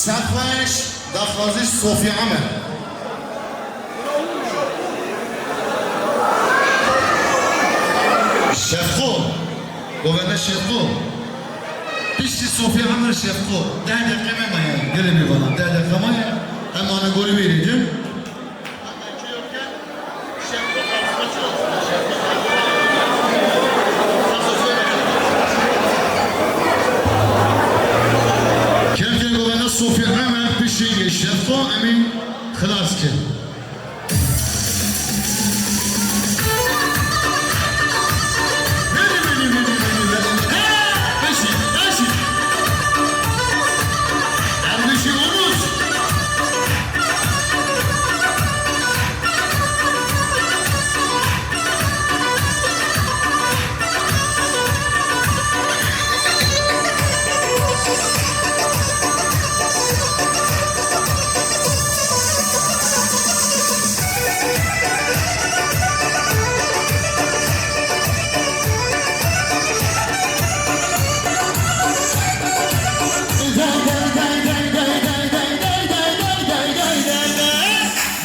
Serxweş, daxwazî Sofî Emer. Şefqo. Govende Şefqo. Piştî Sofî Emer Şefqo. Deh deqe me maye. Gelê mêvanan. Deh deqe maye. Em ane gorî wê dîtin. Kevke govende Sofî Emer piştî Şefqo em ê Xilas kir. Belê, belê, belê, belê, belê. He, beşî, beşî. Erdişî omuz.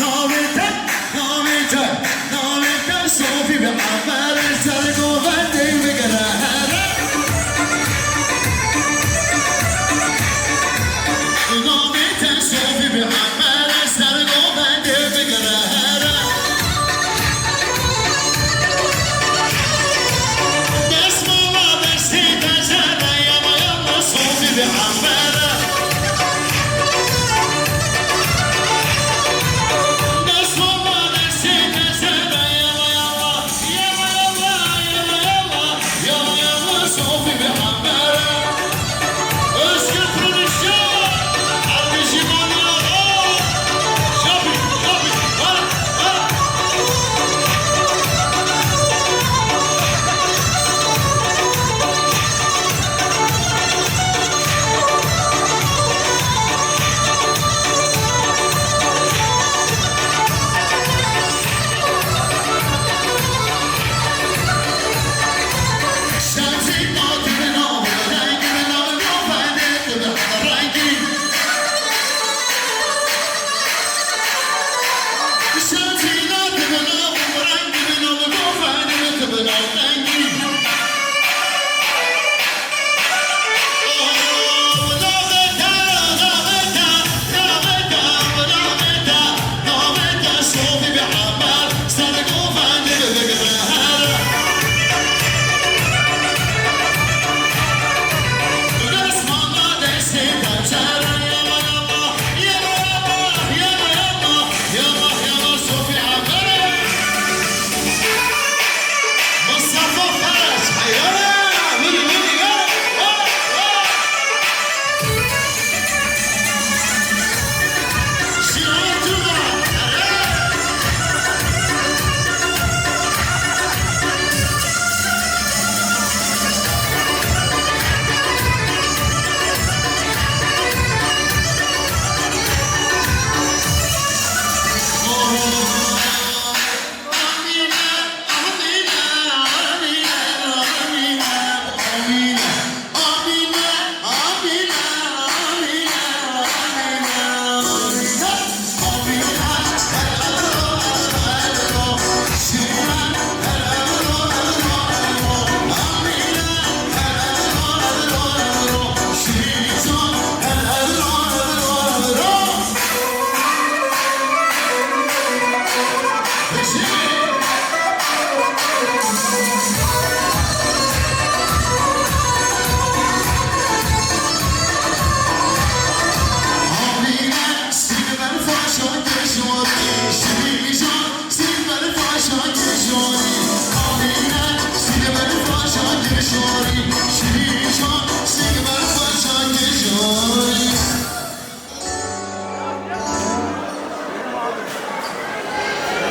Navê te, navê te, navê te Sofî bi Emer, ser govendê bigire here. Navê te Sofî bi Emer, ser govendê bigire here. Destmala destê te jere, yama yama Sofî bi Emer.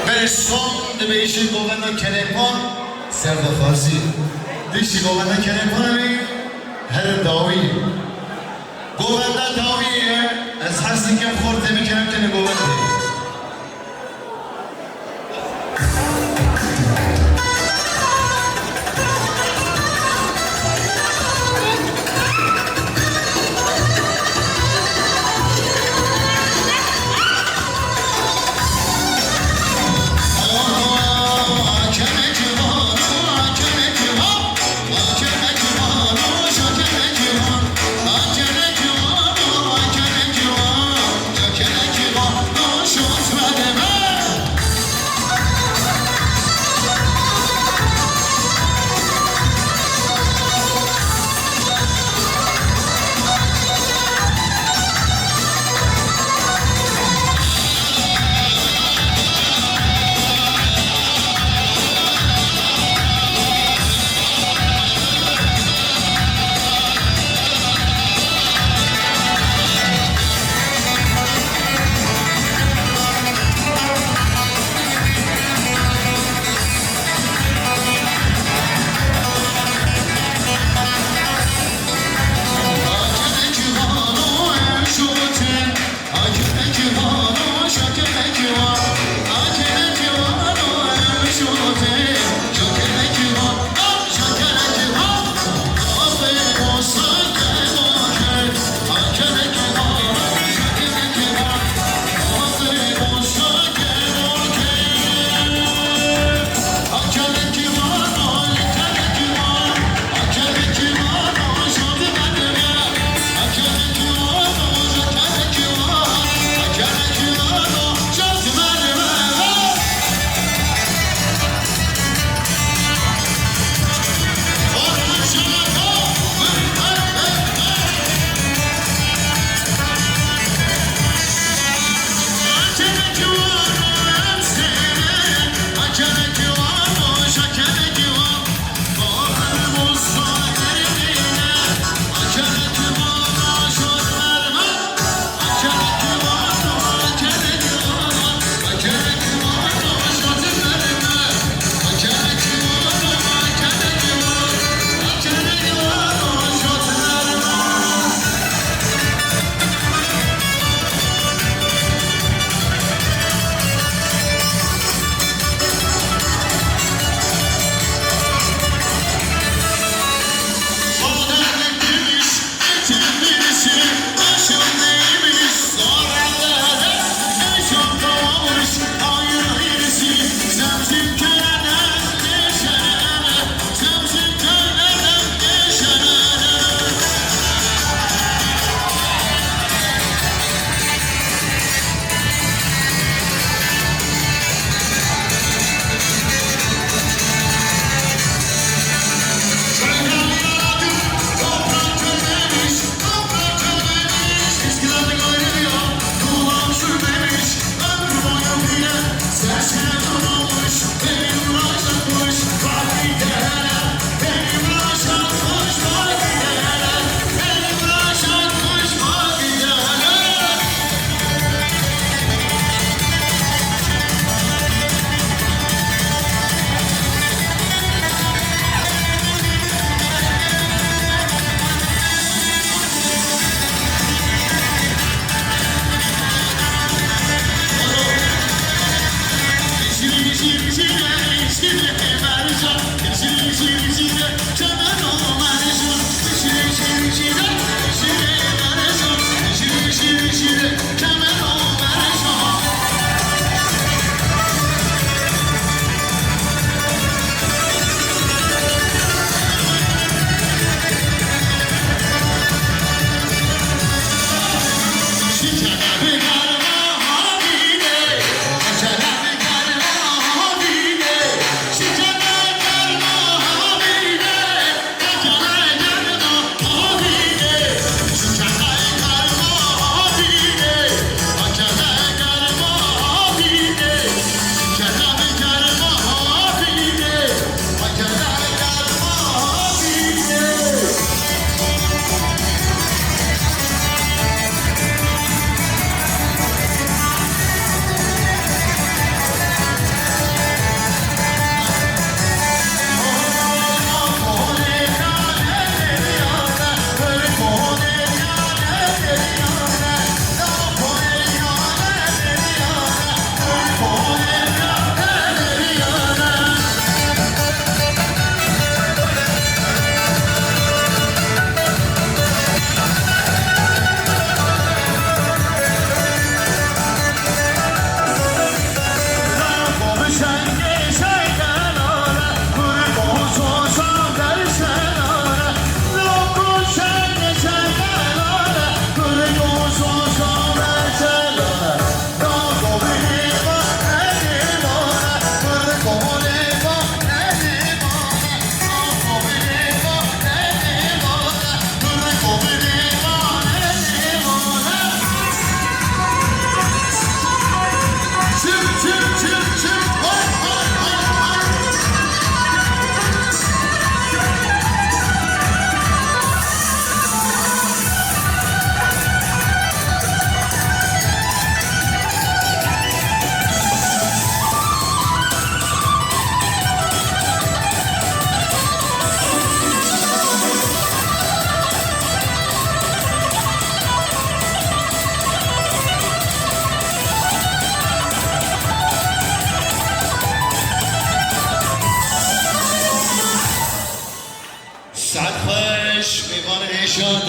Belê son dibêjin govenda Kerepan, ser vexwazî. Dişî govenda Kerepan wî her dawî. Govenda dawî ye, ez hez dikim xortê min kerem kene govendê.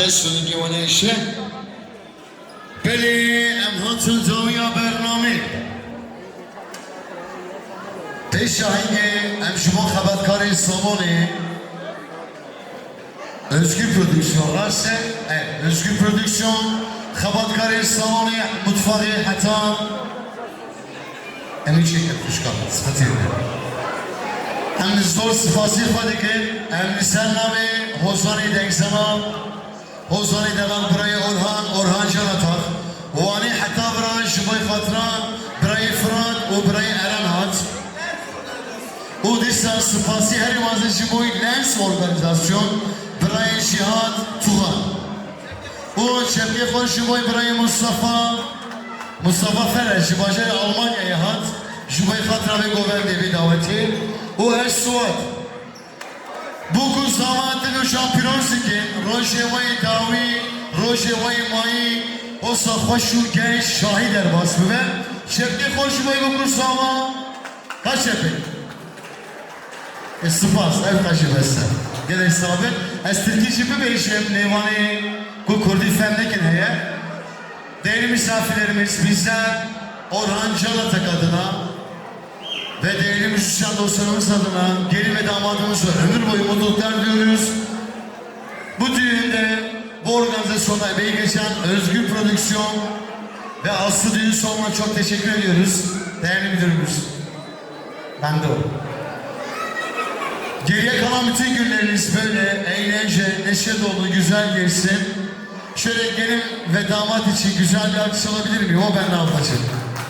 Sonîkê wan hêşe. Belê, em hatin dawiya bernamê. Pêşa hingê em ji bo xebatkarê salonê Özgür Prodüksiyon, rast e? Evet, Özgür Prodüksiyon, xebatkarê salonê mutfaxê heta Em ê çêkin xwişka, siqetî ye. Em zor spasî xwe dikin. Em li ser navê Hozanê Dengzema, Hozanê delal birayê Orhan, Orhan Canatax, Wanê heta vira ji bo xatira birayê Firat û birayê Eren hat. Û dîsa spasî herî mezin ji bo Lens Organizasyon, birayê Jîhat Tuğan. Û çepkê xwe ji bo birayê Mustafa, Mustafa Feres ji bajarê Almanyayê hat, ji bo xatira vê govendê, vê dawetê. Û ez Suat. Bûk û zama dil û can pîroz dikin, rojê we yê dawî, rojê we yê mayî, wisa xweş û genç şahî derbas bibe. Çepkê xwe ji bo bûk û zama, ka çepê. E, spas, ev qe jî bes e. Gelek sax bin. Ez tirkî jî bibêjim, nêvanê ku kurdî fehm nekin heye. Değerli misafirlerimiz, bizler Orhan Canatak adına ve değerli müzisyen dostlarımız adına gelin ve damadımıza ömür boyu mutluluklar diliyoruz. Bu düğünde, bu organizasyonda emeği geçen Özgür Prodüksiyon ve Aslı Düğün Salonuna çok teşekkür ediyoruz. Değerli müdürümüz. Ben de o. Geriye kalan bütün günleriniz böyle eğlence, neşe dolu, güzel geçsin. Şöyle gelin ve damat için güzel bir alkış alabilir miyim? O benden ablacığım.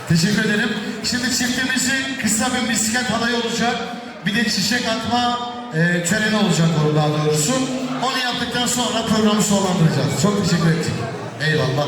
Teşekkür ederim. Şimdi çiftimizin kısa bir misket halayı olacak. Bir de çiçek atma e, töreni olacak, o daha doğrusu. Onu yaptıktan sonra programı sonlandıracağız. Çok teşekkür ettik. Eyvallah.